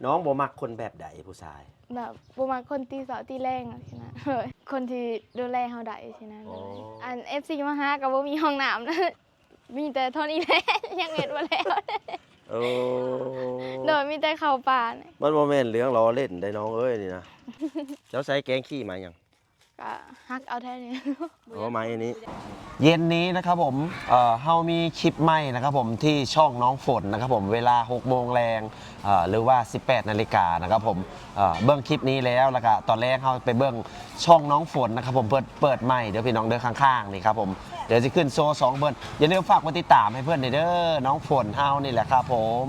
ນ້ອງບໍ່ມັກຄົນແບບໃດຜູ້ຊາຍ? ແບບບໍ່ມັກຄົນຕີສອກຕີແຫຼງຊີ້ນະ ຄົນທີ່ດູແລເຮົາໄດ້ຊີ້ນະ. ໂດຍ ອັນເອັຟຊີມາຫາກໍບໍ່ມີຫ້ອງນ້ຳນະ ມີແຕ່ທ່ອນອີແຫຼ ຍັງເຮັດບໍ່ແລ້ວ. ໂອ້ ໂດຍ ມີແຕ່ເຂົ້າປ່າ. ມັນບໍ່ແມ່ນເລື່ອງລໍ້ເລ່ນໄດ໋ນ້ອງເອີຍນີ້ນະ. ເຈົ້າໃຊ້ແກງຂີ້ມາຫຍັງ? ກະຮັກເອົາແທ້ນີ້. ໂອ້ ມາອັນນີ້ ເຢັນນີ້ນະຄັບຜົມ ເອີ ເຮົາມີຄລິບໃໝ່ນະຄັບຜົມ ທີ່ຊ່ອງນ້ອງຝົນນະຄັບຜົມ ເວລາຫົກໂມງແລງ ເອີ ຫຼືວ່າສິບແປດນາລິການະຄັບຜົມ. ເອີ ເບິ່ງຄລິບນີ້ແລ້ວ ແລ້ວກະຕອນແລງເຮົາໄປເບິ່ງຊ່ອງນ້ອງຝົນນະຄັບຜົມ ເພິ່ນເປີດໃໝ່ເດີພີ່ນ້ອງເດີ ຂ້າງໆນີ້ຄັບຜົມ. ດຽວຊິຂຶ້ນໂຊສອງເພິ່ນ ຢ່າລືມຝາກກົດຕິດຕາມໃຫ້ເພິ່ນເດີ ນ້ອງຝົນເຮົານີ້ແຫຼະຄັບຜົມ.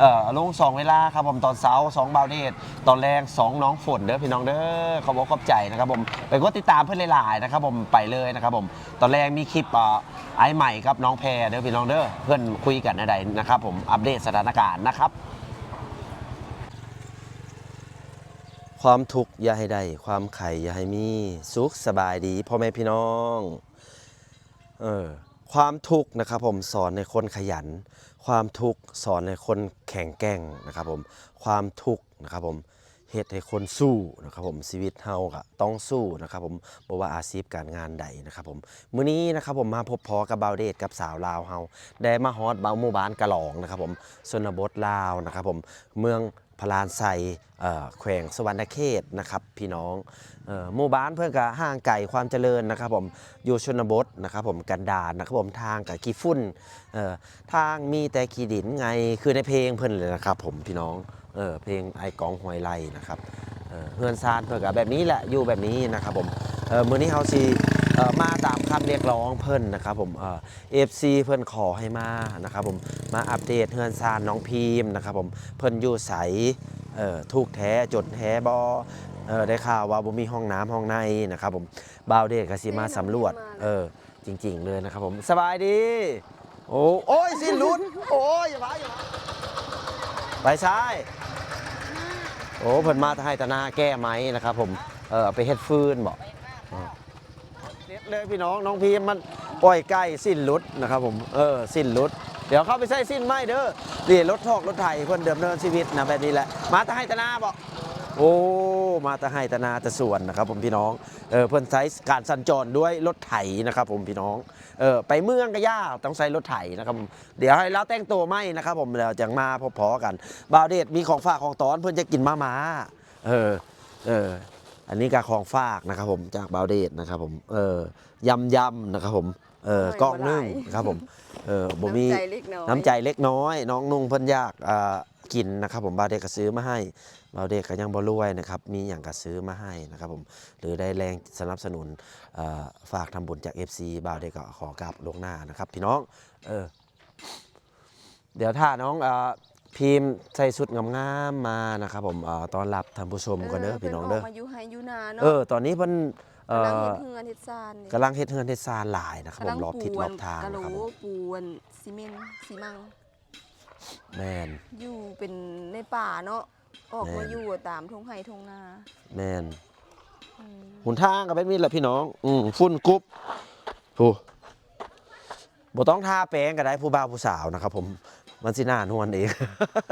ເອີ ລົງສອງເວລາຄັບຜົມ ຕອນເຊົ້າຊ່ອງບ່າວເດດ ຕອນແລງຊ່ອງນ້ອງຝົນເດີພີ່ນ້ອງເດີ. ຂອບອົກຂອບໃຈນະຄັບຜົມ ໄປກົດຕິດຕາມເພິ່ນຫຼາຍໆນະຄັບຜົມ. ໄປເລີຍນະຄັບຜົມ ຕອນແລງມີຄລິບ ເອີ ອ້າຍໃໝ່ກັບນ້ອງແພເດີພີ່ນ້ອງເດີ ເພິ່ນຄຸຍກັນແນວໃດນະຄັບຜົມ ອັບເດດສະຖານະການນະຄັບ. ຄວາມທຸກຢ່າໃຫ້ໄດ້ ຄວາມໄຂ້ຢ່າໃຫ້ມີ ສຸກສະບາຍດີພໍ່ແມ່ພີ່ນ້ອງ. ເອີ ຄວາມທຸກນະຄັບຜົມ ສອນໃຫ້ຄົນຂະຫຍັນ, ຄວາມທຸກສອນໃຫ້ຄົນແຂງແກ່ງນະຄັບຜົມ, ຄວາມທຸກນະຄັບຜົມ ເຮັດໃຫ້ຄົນສູ້ນະຄັບຜົມ. ຊີວິດເຮົາກະຕ້ອງສູ້ນະຄັບຜົມ ບໍ່ວ່າອາຊີບການງານໃດນະຄັບຜົມ. ມື້ນີ້ນະຄັບຜົມ ມາພົບພໍ້ກັບບ່າວເດດກັບສາວລາວເຮົາ ໄດ້ມາຮອດເບົາ ໝູ່ບ້ານກະຫຼອງນະຄັບຜົມ ຊົນນະບົດລາວນະຄັບຜົມ ເມືອງ ພະລານໄຊ ເອີ ແຂວງສະຫວັນນະເຂດນະຄັບພີ່ນ້ອງ. ເອີ ໝູ່ບ້ານເພິ່ນກະຫ່າງໄກຄວາມຈະເລີນນະຄັບຜົມ ຢູ່ຊົນນະບົດນະຄັບຜົມ ກັນດານນະຄັບຜົມ ທາງກະຂີ້ຝຸ່ນ ເອີ ທາງມີແຕ່ຂີ້ດິນໄງ ຄືໃນເພງເພິ່ນເລີຍນະຄັບຜົມພີ່ນ້ອງ. ເອີ ເພງອ້າຍກ້ອງ ຫ້ວຍໄລ່ນະຄັບ. ເອີ ເຮືອນຊານເພິ່ນກະແບບນີ້ແຫຼະ ຢູ່ແບບນີ້ນະຄັບຜົມ. ເອີ ມື້ນີ້ເຮົາຊິ ເອີ ມາຕາມຄຳຮຽກຮ້ອງເພິ່ນນະຄັບຜົມ. ເອີ ເອັຟຊີເພິ່ນຂໍໃຫ້ມານະຄັບຜົມ ມາອັບເດດເຮືອນຊານນ້ອງພີມນະຄັບຜົມ ເພິ່ນຢູ່ໃສ ເອີ ທຸກແທ້ຈົນແທ້ບໍ່ ເອີ ໄດ້ຂ່າວວ່າບໍ່ມີຫ້ອງນ້ຳຫ້ອງໃນນະຄັບຜົມ. ບ່າວເດດກະຊິມາສຳຫຼວດ ເອີ ຈິງໆເລີຍນະຄັບຜົມ. ສະບາຍດີ. ໂອ້ ໂອ້ຍ ສິ້ນຫຼຸດ ໂອ້ຍ ຢ່າວ່າ ຢ່າວ່າ ໄປຊ້າຍ. ໂອ້ ເພິ່ນມາແຕ່ໄຮ່ແຕ່ນາແກ້ໄມ້ນະຄັບຜົມ. ເອີ ເອົາໄປເຮັດຟືນບໍ? ເດັດເລີຍພີ່ນ້ອງ ນ້ອງພີມມັນປ່ອຍໄກ່ ສິ້ນຫຼຸດນະຄັບຜົມ. ເອີ ສິ້ນຫຼຸດ ດຽວເຂົ້າໄປໃສ່ສິ້ນໃໝ່ເດີ. ນີ້ລົດຖອກລົດໄຖເພິ່ນດຳເນີນຊີວິດນະ ແບບນີ້ແຫຼະ. ມາແຕ່ໄຮ່ແຕ່ນາບໍ? ໂອ້ ມາແຕ່ໄຮ່ແຕ່ນາແຕ່ສວນນະຄັບຜົມພີ່ນ້ອງ. ເອີ ເພິ່ນໃຊ້ການສັນຈອນດ້ວຍລົດໄຖນະຄັບຜົມພີ່ນ້ອງ. ເອີ ໄປເມືອງກະຢ່າ ຕ້ອງໃຊ້ລົດໄຖນະຄັບ. ດຽວໃຫ້ລາວແຕ່ງໂຕໃໝ່ນະຄັບຜົມ ແລ້ວຈັ່ງມາພົບພໍ້ກັນ. ບ່າວເດດມີຂອງຝາກຂອງຕ້ອນ ເພິ່ນຢາກກິນມາມ່າ. ເອີ ເອີ ອັນນີ້ກະຂອງຝາກນະຄັບຜົມ ຈາກບ່າວເດດນະຄັບຜົມ. ເອີ ຢຳໆນະຄັບຜົມ. ເອີ ກ້ອງໜຶ່ງນະຄັບຜົມ. ເອີ ບໍ່ມີ ນ້ຳໃຈເລັກນ້ອຍ ນ້ອງນຸ່ງເພິ່ນຢາກ ເອີ ກິນນະຄັບຜົມ. ບ່າວເດດກະຊື້ມາໃຫ້ ບ່າວເດດກະຍັງບໍ່ລວຍນະຄັບ ມີຫຍັງກະຊື້ມາໃຫ້ນະຄັບຜົມ ຫຼືໄດ້ແຮງສະໜັບສະໜູນ ເອີ ຝາກທຳບຸນຈາກເອັຟຊີ ບ່າວເດດກະຂໍກາບລ່ວງໜ້ານະຄັບພີ່ນ້ອງ. ເອີ ດຽວຖ້ານ້ອງ ເອີ ພີມໃສ່ຊຸດງາມໆມານະຄັບຜົມ ເອີ ຕ້ອນຮັບທ່ານຜູ້ຊົມກ່ອນເດີພີ່ນ້ອງເດີ. ເອີ ຕອນນີ້ເພິ່ນ ເອີ ກຳລັງເຮັດເຮືອນເຮັດຊານ ກຳລັງເຮັດເຮືອນເຮັດຊານຫຼາຍນະຄັບຜົມ ລອບທິດລອບທາງນະຄັບຜົມ. ປູນ ກະໂຫຼ ປູນ ຊີເມັນ ຊີມັງ ແມ່ນ ຢູ່ເປັນໃນປ່າເນາະ ອອກມາຢູ່ຕາມທົ່ງໄຮ່ທົ່ງນາ. ແມ່ນ ຫົນທາງກະແບບນີ້ແຫຼະພີ່ນ້ອງ. ອືມ ຝຸ່ນກຸບ ຜູ້ ບໍ່ຕ້ອງທາແປງກະໄດ້ ຜູ້ບ່າວຜູ້ສາວນະຄັບຜົມ ມັນຊິໜ້ານວນເອງ.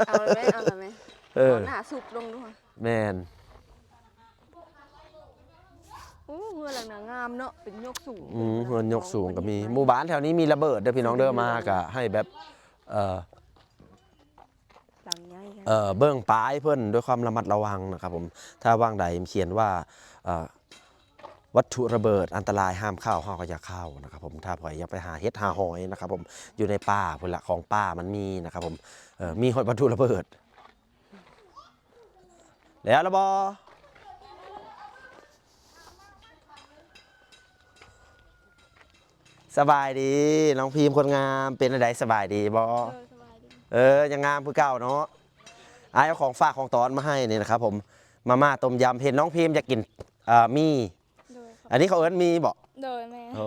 ເອົາລະແມ ເອົາລະແມ ເອີ ເອົາໜ້າຊຸບລົງດູ. ແມ່ນ. ໂອ້ ເຮືອນຫຼັງນາງາມເນາະ ເປັນຍົກສູງ. ອືມ ເຮືອນຍົກສູງກະມີ. ໝູ່ບ້ານແຖວນີ້ມີລະເບີດເດີພີ່ນ້ອງເດີ ມາກະໃຫ້ແບບ ເອີ ຫຼັງໃຫຍ່ ເອີ ເບິ່ງປ້າຍເພິ່ນດ້ວຍຄວາມລະມັດລະວັງນະຄັບຜົມ. ຖ້າຫວ່າງໃດຂຽນວ່າ ເອີ ວັດຖຸລະເບີດອັນຕະລາຍຫ້າມເຂົ້າ ເຮົາກະຢ່າເຂົ້ານະຄັບຜົມ. ຖ້າໃຜຢາກໄປຫາເຫັດຫາຫອຍນະຄັບຜົມ ຢູ່ໃນປ່າພຸ້ນລະ ຂອງປ່າມັນມີນະຄັບຜົມ. ເອີ ມີຮອດວັດຖຸລະເບີດ. ແລ້ວລະບໍ່? ສະບາຍດີ ນ້ອງພີມຄົນງາມ ເປັນຈັ່ງໃດ ສະບາຍດີບໍ່? ໂດຍ ສະບາຍດີ. ເອີ ຍັງງາມຄືເກົ່າເນາະ. ອ້າຍເອົາຂອງຝາກຂອງຕ້ອນມາໃຫ້ນີ້ນະຄັບຜົມ ມາມ່າຕົ້ມຢຳ. ເຫັນນ້ອງພີມຢາກກິນ ເອີ ໝີ່ ໂດຍ ອັນນີ້ເຂົາເອີ້ນໝີ່ບໍ? ໂດຍ ແມ່. ໂອ້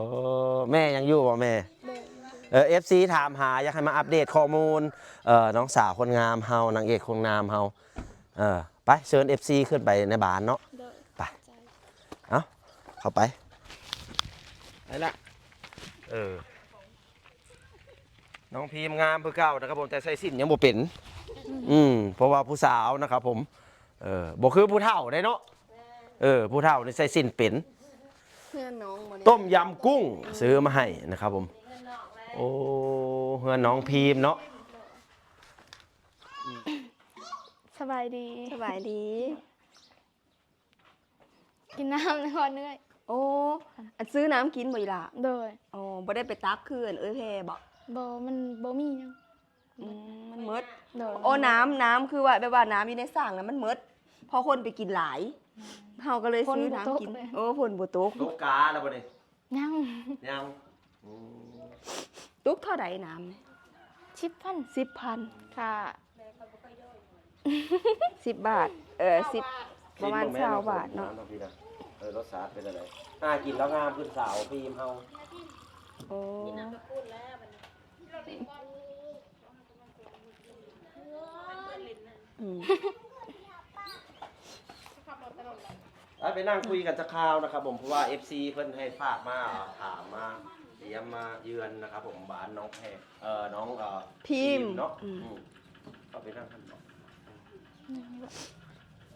ແມ່ຍັງຢູ່ບໍ່ແມ່? ໂດຍ. ເອີ ເອັຟຊີຖາມຫາ ຢາກໃຫ້ມາອັບເດດຂໍ້ມູນ ເອີ ນ້ອງສາວຄົນງາມເຮົາ ນາງເອກຄົນງາມເຮົາ. ເອີ ໄປ ເຊີນເອັຟຊີຂຶ້ນໄປໃນບ້ານເນາະ. ໂດຍ. ໄປ. ເອົາ ເຂົ້າໄປ. ໄປລະ. ເອີ ນ້ອງພີມງາມຄືເກົ່ານະຄັບຜົມ ແຕ່ໃສ່ສິ້ນຍັງບໍ່ເປັນ. ອືມ ເພາະວ່າຜູ້ສາວນະຄັບຜົມ ເອີ ບໍ່ຄືຜູ້ເຖົ້າໄດ໋ເນາະ ເອີ ຜູ້ເຖົ້ານີ້ໃສ່ສິ້ນເປັນ. ເຮືອນນ້ອງບໍ່ນີ້ ຕົ້ມຍຳກຸ້ງ ຊື້ມາໃຫ້ນະຄັບຜົມ. ໂອ້ ເຮືອນນ້ອງພີມເນາະ. ສະບາຍດີ ສະບາຍດີ. ກິນນ້ຳກ່ອນເອື້ອຍ. ໂອ້ ອັນຊື້ນ້ຳກິນບໍ່ອີ່ຫຼ້າ? ໂດຍ. ອໍ ບໍ່ໄດ້ໄປຕັກຄືອັນເອື້ອຍແພບໍ່? ບໍ່ ມັນບໍ່ມີຫຍັງ. ອືມ ມັນໝົດ. ໂດຍ. ໂອ້ ນ້ຳ ນ້ຳຄືວ່າ ແບບວ່ານ້ຳຢູ່ໃນສັງນະມັນໝົດ ເພາະຄົນໄປກິນຫຼາຍ ເຮົາກໍເລີຍຊື້ນ້ຳກິນ. ໂອ້ ຝົນບໍ່ຕົກ. ຕົກກາແລ້ວບໍ່ນີ້? ຍັງ ຍັງ. ອືມ ຕຸກເທົ່າໃດນ້ຳນີ້? ສິບພັນ ສິບພັນ ຄ່າ ສິບບາດ ເອີ ສິບ ປະມານຊາວບາດເນາະ. ເອີ ລົດຊາດເປັນຈັ່ງໃດ? ຫາກິນແລ້ວງາມຂຶ້ນສາວພີມເຮົາ. ໂອ້ ອືມ ໄປ ໄປນັ່ງຄຸຍກັນຈັກຄາວນະຄັບຜົມ ເພາະວ່າເອັຟຊີເພິ່ນໃຫ້ຝາກມາ ຖາມມາ ຢ້ຽມມາເຢືອນນະຄັບຜົມ ບ້ານນ້ອງແພ ເອີ ນ້ອງ ເອີ ພີມ ພີມເນາະ. ອືມ ອືມ ເຂົ້າໄປນັ່ງກັນເນາະ. ອືມ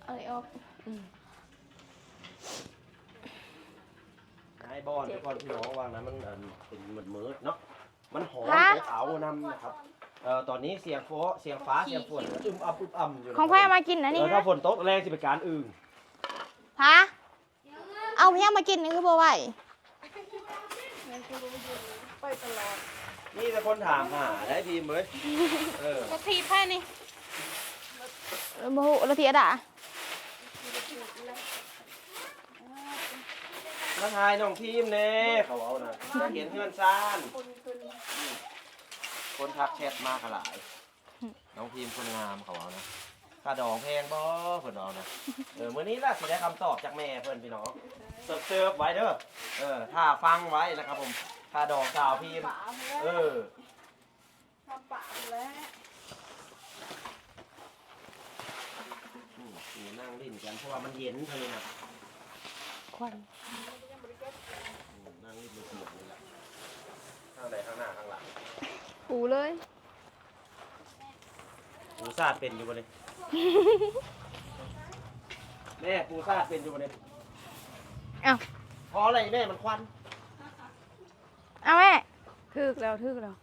ເອົາອອກ. ອືມ ຍ້າຍບ່ອນໄປກ່ອນພີ່ນ້ອງ ວ່າງນັ້ນມັນ ອັນ ເປັນມືດໆເນາະ. ມັນຮ້ອນ ຮະ ອົບເອົານຳນະຄັບ. ເອີ ຕອນນີ້ສຽງຟ້າ ສຽງຟ້າ ສຽງຝົນອຶມອຳອຶມອຳຢູ່ນະ. ຂອງໃຜເອົາມາກິນອັນນີ້? ເອີ ຖ້າຝົນຕົກແລງຊິໄປການອຶ່ງ. ຮະ ເອົາຫຍັງມາກິນນີ້ຄືບໍ່ໄຫວ? ໄປຕະຫຼອດ ມີແຕ່ຄົນຖາມຫາໄດ໋ພີມເອີຍ. ເອີ ລົດຖີບໃຜນີ້? ບໍ່ຮູ້ ລົດຖີບອາດາ. ມາຖ່າຍນ້ອງພີມແດ່ ເຂົາເວົ້ານະ ຢາກເຫັນເຮືອນຊານ. ອືມ ຄົນທັກແຊັດມາກະຫຼາຍ ນ້ອງພີມຄົນງາມ ເຂົາເວົ້ານະ. ຄ່າດອງແພງບໍ່? ເພິ່ນເວົ້ານະ. ເອີ ມື້ນີ້ລະຊິໄດ້ຄຳຕອບຈາກແມ່ເພິ່ນພີ່ນ້ອງ ເສີບໆໄວ້ເດີ. ເອີ ຖ້າຟັງໄວ້ນະຄັບຜົມ ຄ່າດອງສາວພີມ. ເອີ ທຳປາກແລ້ວ. ອືມ ນີ້ນັ່ງຫຼິ້ນກັນ ເພາະວ່າມັນເຢັນເທົ່ານີ້ນະ ຄວັນ. ອືມ ນັ່ງຫຼິ້ນຢູ່ສວນນີ້ລະ ທາງໃດ ທາງໜ້າ ທາງຫຼັງ ປູເລີຍ. ປູສາດເປັນຢູ່ບໍ່ນີ້? ແມ່ ປູສາດເປັນຢູ່ບໍ່ນີ້? ເອົ້າ ພໍແລ້ວອີແມ່ ມັນຄວັນ. ເອົາແມ່ ຖືກແລ້ວ ຖືກແລ້ວ.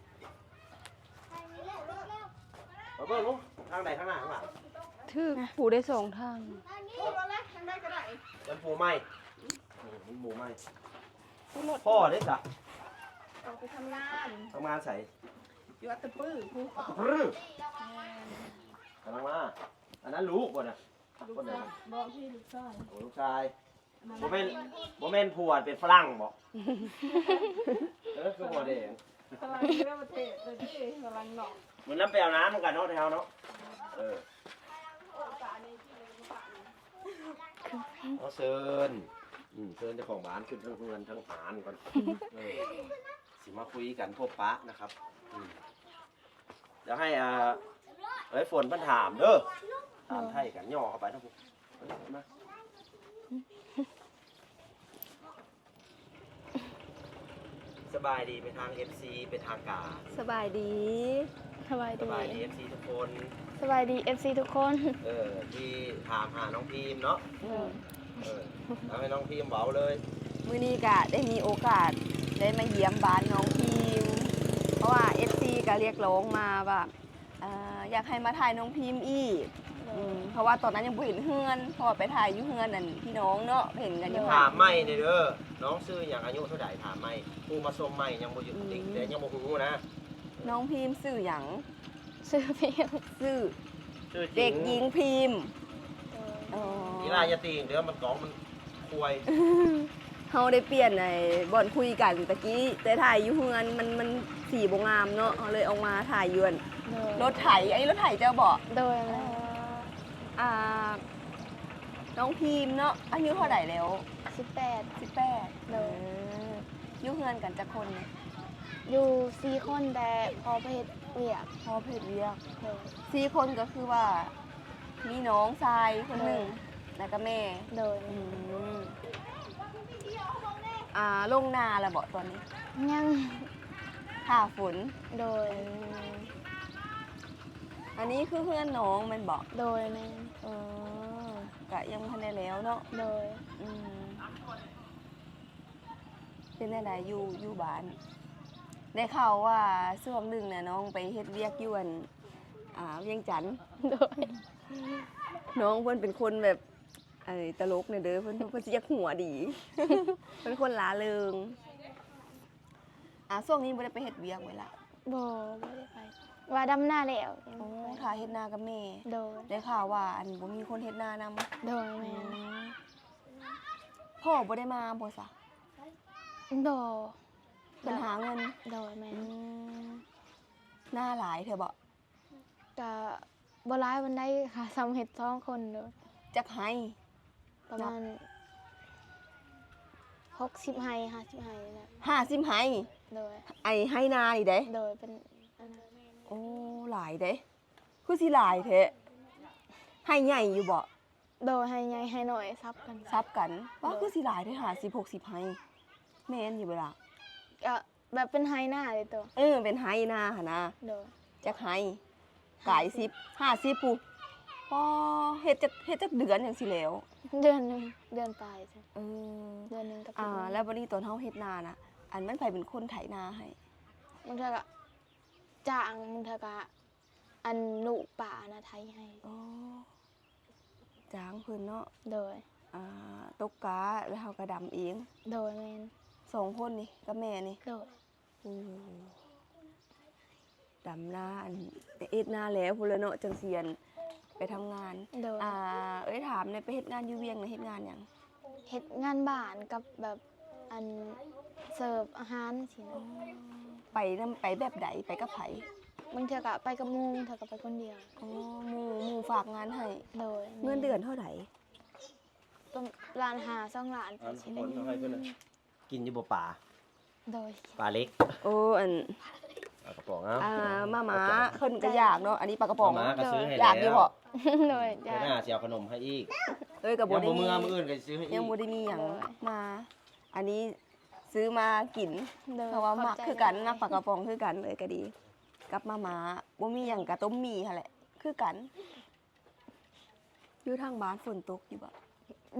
ມາເບິ່ງດູ ທາງໃດ ທາງໜ້າ ທາງຫຼັງ? ຖືກ ປູໄດ້ສອງທາງ. ທາງໃດກໍໄດ້ ມັນປູໃໝ່. ອືມ ມັນປູໃໝ່. ພໍ່ເດ້ສະ? ອອກໄປທຳງານ. ທຳງານໃສ? ຢູ່ອັດຕະປືພຸ້ນ. ອັດຕະປື? ແມ່ນ. ກຳລັງມາ. ອັນນັ້ນລູກບໍ່ນະ? ລູກຊາຍ. ບໍ່ ພີ່ລູກຊາຍ. ໂອ້ ລູກຊາຍ. ບໍ່ແມ່ນ ບໍ່ແມ່ນຜົວເປັນຝຣັ່ງບໍ? ເອີ ຄືຫົວແດງ. ຝຣັ່ງຢູ່ຕ່າງປະເທດເດີ ຝຣັ່ງນອກ. ມື້ນັ້ນໄປເອົານ້ຳນຳກັນເນາະ ແຖວເນາະ. ເອີ ຂໍເຊີນ ອືມ ເຊີນເຈົ້າຂອງບ້ານຂຶ້ນເທິງເຮືອນເທິງຫານກ່ອນ. ເອີ ຊິມາຄຸຍກັນພົບປະນະຄັບ. ອືມ ດຽວໃຫ້ ອ່າ ເອີຍ ຝົນເພິ່ນຖາມເດີ ຖາມໄຖ່ກັນ ຫຍໍ້ເຂົ້າໄປເນາະ. ມາ ສະບາຍດີໄປທາງເອັຟຊີເປັນທາງການ. ສະບາຍດີ. ສະບາຍດີ ສະບາຍດີເອັຟຊີທຸກຄົນ. ສະບາຍດີເອັຟຊີທຸກຄົນ. ເອີ ທີ່ຖາມຫານ້ອງພີມເນາະ. ເອີ ເອີ ເອົາໃຫ້ນ້ອງພີມເວົ້າເລີຍ. ມື້ນີ້ກະໄດ້ມີໂອກາດໄດ້ມາຢ້ຽມບ້ານນ້ອງພີມ ເພາະວ່າເອັຟຊີກະຮຽກຮ້ອງມາວ່າ ອ່າ ຢາກໃຫ້ມາຖ່າຍນ້ອງພີມອີກ. ໂດຍ. ອືມ ເພາະວ່າຕອນນັ້ນຍັງບໍ່ເຫັນເຮືອນ ເພາະວ່າໄປຖ່າຍຢູ່ເຮືອນອັນພີ່ນ້ອງເນາະ ເຫັນກັນຢູ່. ຖາມໃໝ່ແດ່ເດີ ນ້ອງຊື່ຫຍັງ ອາຍຸເທົ່າໃດ? ຖາມໃໝ່ ຜູ້ມາຊົມໃໝ່ຍັງບໍ່ຢູ່. ອືມ ເດັກແຕ່ຍັງບໍ່ຮູ້ນະ. ນ້ອງພີມຊື່ຫຍັງ? ຊື່ພີມ. ຊື່ ຊື່ຈິງ ເດັກຍິງພີມ. ໂດຍ. ອໍ ອີຫຼ້າຢ່າຕີງເດີ ມັນກອງມັນ ຄວາຍ. ເຮົາໄດ້ປ່ຽນໄອ້ບ່ອນຄຸຍກັນຕະກີ້ ແຕ່ຖ່າຍຢູ່ເຮືອນມັນ ມັນສີບໍ່ງາມເນາະ ເຮົາເລີຍອອກມາຖ່າຍຢູ່ ໂດຍ ລົດໄຖ. ອັນນີ້ລົດໄຖເຈົ້າບໍ? ໂດຍ. ເອີ ອ່າ ນ້ອງພີມເນາະ ອາຍຸເທົ່າໃດແລ້ວ? ສິບແປດ. ສິບແປດ. ໂດຍ. ເອີ ຢູ່ເຮືອນກັນຈັກຄົນ? ຢູ່ສີ່ຄົນ ແຕ່ພໍ່ໄປເຮັດວຽກ. ພໍ່ໄປເຮັດວຽກ. ໂດຍ. ສີ່ຄົນກໍຄືວ່າ ມີນ້ອງຊາຍຄົນໜຶ່ງ ໂດຍ ແລ້ວກໍແມ່. ໂດຍ. ອືມ ອ່າ ລົງນາແລ້ວບໍຕອນນີ້? ຍັງ. ຖ້າຝົນ. ໂດຍ. ເອີ ອັນນີ້ຄືເຮືອນນ້ອງແມ່ນບໍ່? ໂດຍ ແມ່ນ. ເອີ ກະຍັງບໍ່ທັນໄດ້ແລ້ວເນາະ. ໂດຍ. ອືມ ເປັນແນວໃດຢູ່ ຢູ່ບ້ານ? ໄດ້ຂ່າວວ່າຊ່ວງໜຶ່ງນະ ນ້ອງໄປເຮັດວຽກຢູ່ອັນ ອ່າ ວຽງຈັນ. ໂດຍ. ນ້ອງເພິ່ນເປັນຄົນແບບ ເອີ ຕະຫຼົກແດ່ເດີ ເພິ່ນ ເພິ່ນຊິຢາກຫົວດີ ເປັນຄົນລ່າເລີງ. ອ່າ ຊ່ວງນີ້ບໍ່ໄດ້ໄປເຮັດວຽກເວລາ? ບໍ່ ບໍ່ໄດ້ໄປ ວ່າດຳນາແລ້ວ. ໂອ້ ຖ້າເຮັດນາກັບແມ່. ໂດຍ. ໄດ້ຂ່າວວ່າ ອັນ ບໍ່ມີຄົນເຮັດນານຳ. ໂດຍ ແມ່ນ. ອືມ ພໍ່ບໍ່ໄດ້ມາບໍ່ຊະ? ບໍ່. ເພິ່ນຫາເງິນ? ໂດຍ ແມ່ນ. ອືມ ນາຫຼາຍແທ້ບໍ່? ກະບໍ່ຫຼາຍປານໃດ ຫາສ່ຳເຮັດສອງຄົນໂດ. ຈັກໄຮ່? ປະມານຫົກສິບໄຮ່ ຫ້າສິບໄຮ່ນີ້ແຫຼະ. ຫ້າສິບໄຮ່? ໂດຍ. ໄອ້ໄຮ່ນານີ້ເດ້? ໂດຍ ເປັນອັນນັ້ນ. ໂອ້ ຫຼາຍເດ້. ຄືຊິຫຼາຍແທ້. ໄຮ່ໃຫຍ່ຢູ່ບໍ່? ໂດຍ ໄຮ່ໃຫຍ່ໄຮ່ນ້ອຍສັບກັນ. ສັບກັນ. ວ້າ ໂດຍ. ຄືຊິຫຼາຍແທ້ ຫ້າສິບ ຫົກສິບໄຮ່. ແມ່ນຢູ່ບໍ່ລະ? ກະ ແບບເປັນໄຮ່ນາເດ້ໂຕ. ເອີ ເປັນໄຮ່ນາຫັ້ນນະ. ໂດຍ. ຈັກໄຮ່? ກາຍສິບ ຫ້າສິບ ຜູ້. ປໍ ເຮັດຈັກ ເຮັດຈັກເດືອນຈັ່ງຊິແລ້ວ? ເດືອນໜຶ່ງ ເດືອນປາຍ. ເອີ ເດືອນໜຶ່ງກັບ ອ່າ ສິບມື້. ແລ້ວບັດນີ້ຕອນເຮົາເຮັດນານະ ອັນ ມັນໃຜເປັນຄົນໄຖນາໃຫ້? ບາງເທື່ອກະຈ້າງ ບາງເທື່ອກະ ອັນ ລູກປ້ານະໄຖໃຫ້. ອໍ ຈ້າງເພິ່ນເນາະ. ໂດຍ. ອ່າ ຕົກກ້າ ແລ້ວເຮົາກະດຳເອງ. ໂດຍ ແມ່ນ. ສອງຄົນນີ້ກັບແມ່ນີ້? ໂດຍ. ໂອ້ ດຳນາ ອັນ ເຮັດນາແລ້ວພຸ້ນລະເນາະ ຈັ່ງຊິ ອັນ ໄປທຳງານ. ໂດຍ. ອ່າ ເອີຍ ຖາມແດ່ ໄປເຮັດງານຢູ່ວຽງນະ ເຮັດງານຫຍັງ? ເຮັດງານບ້ານກັບແບບ ອັນ ເສີບອາຫານຊີ້ນະ. ອໍ ໄປນຳ ໄປແບບໃດ? ໄປກັບໃຜ? ບາງເທື່ອກະໄປກັບໝູ່ ບາງເທື່ອກະໄປຄົນດຽວ. ອໍ ໝູ່ ໝູ່ຝາກງານໃຫ້. ໂດຍ. ເງິນເດືອນເທົ່າໃດ? ປະມານລ້ານຫ້າ ສອງລ້ານ. ອັນ ປະມານ ຄົນເຮົາໃຫ້ເພິ່ນນະ. ອືມ ກິນຢູ່ບໍ່ປາ? ໂດຍ. ປາເລັກ. ໂອ້ ອັນ ປາກະປ໋ອງ. ເອົາ ອ່າ ມາມ່າ ເພິ່ນກະຢາກເນາະ ອັນນີ້ປາກະປ໋ອງ. ມາມ່າກະຊື້ໃຫ້ແລ້ວ. ຢາກຢູ່ບໍ່? ໂດຍ ຢາກ. ເດືອນໜ້າຊິເອົາຂະໜົມໃຫ້ອີກ. ເອີຍ ກະບໍ່ໄດ້ມີ ຍັງບໍ່ເມືອ ມື້ອື່ນກະຊິຊື້ໃຫ້ອີກ. ຍັງບໍ່ໄດ້ມີຫຍັງ. ໂດຍ. ມາ ອັນນີ້ຊື້ມາກິນ. ໂດຍ. ເພາະວ່າມັກຄືກັນ ຂອບໃຈຫຼາຍໆ. ມັກປາກະປ໋ອງຄືກັນ. ເອີຍ ກະດີ ກັບມາມ່າ ບໍ່ມີຫຍັງກະຕົ້ມໝີ່ຫັ້ນແຫຼະ ຄືກັນ. ຢູ່ທາງບ້ານຝົນຕົກຢູ່ບໍ່?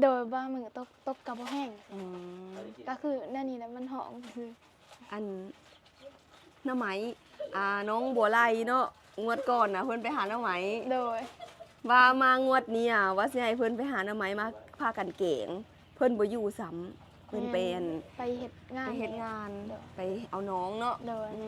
ໂດຍ ບາງມື້ຕົກ ຕົກກະບໍ່ແຮງ. ອືມ ກະຄືແນວນີ້ແຫຼະ ມັນຮ້ອນຊື່. ອັນ ໜໍ່ໄມ້ ອ່າ ນ້ອງບົວໄລເນາະ ງວດກ່ອນນະເພິ່ນໄປຫາໜໍ່ໄມ້. ໂດຍ. ວ່າມາງວດນີ້ອະ ວ່າຊິໃຫ້ເພິ່ນໄປຫາໜໍ່ໄມ້ມາພາກັນແກງ. ເພິ່ນບໍ່ຢູ່ຊ້ຳ ເພິ່ນໄປ ແມ່ນ ອັນ ໄປເຮັດງານ ໄປເຮັດງານ. ໂດຍ. ໄປເອົານ້ອງເນາະ. ໂດຍ. ອື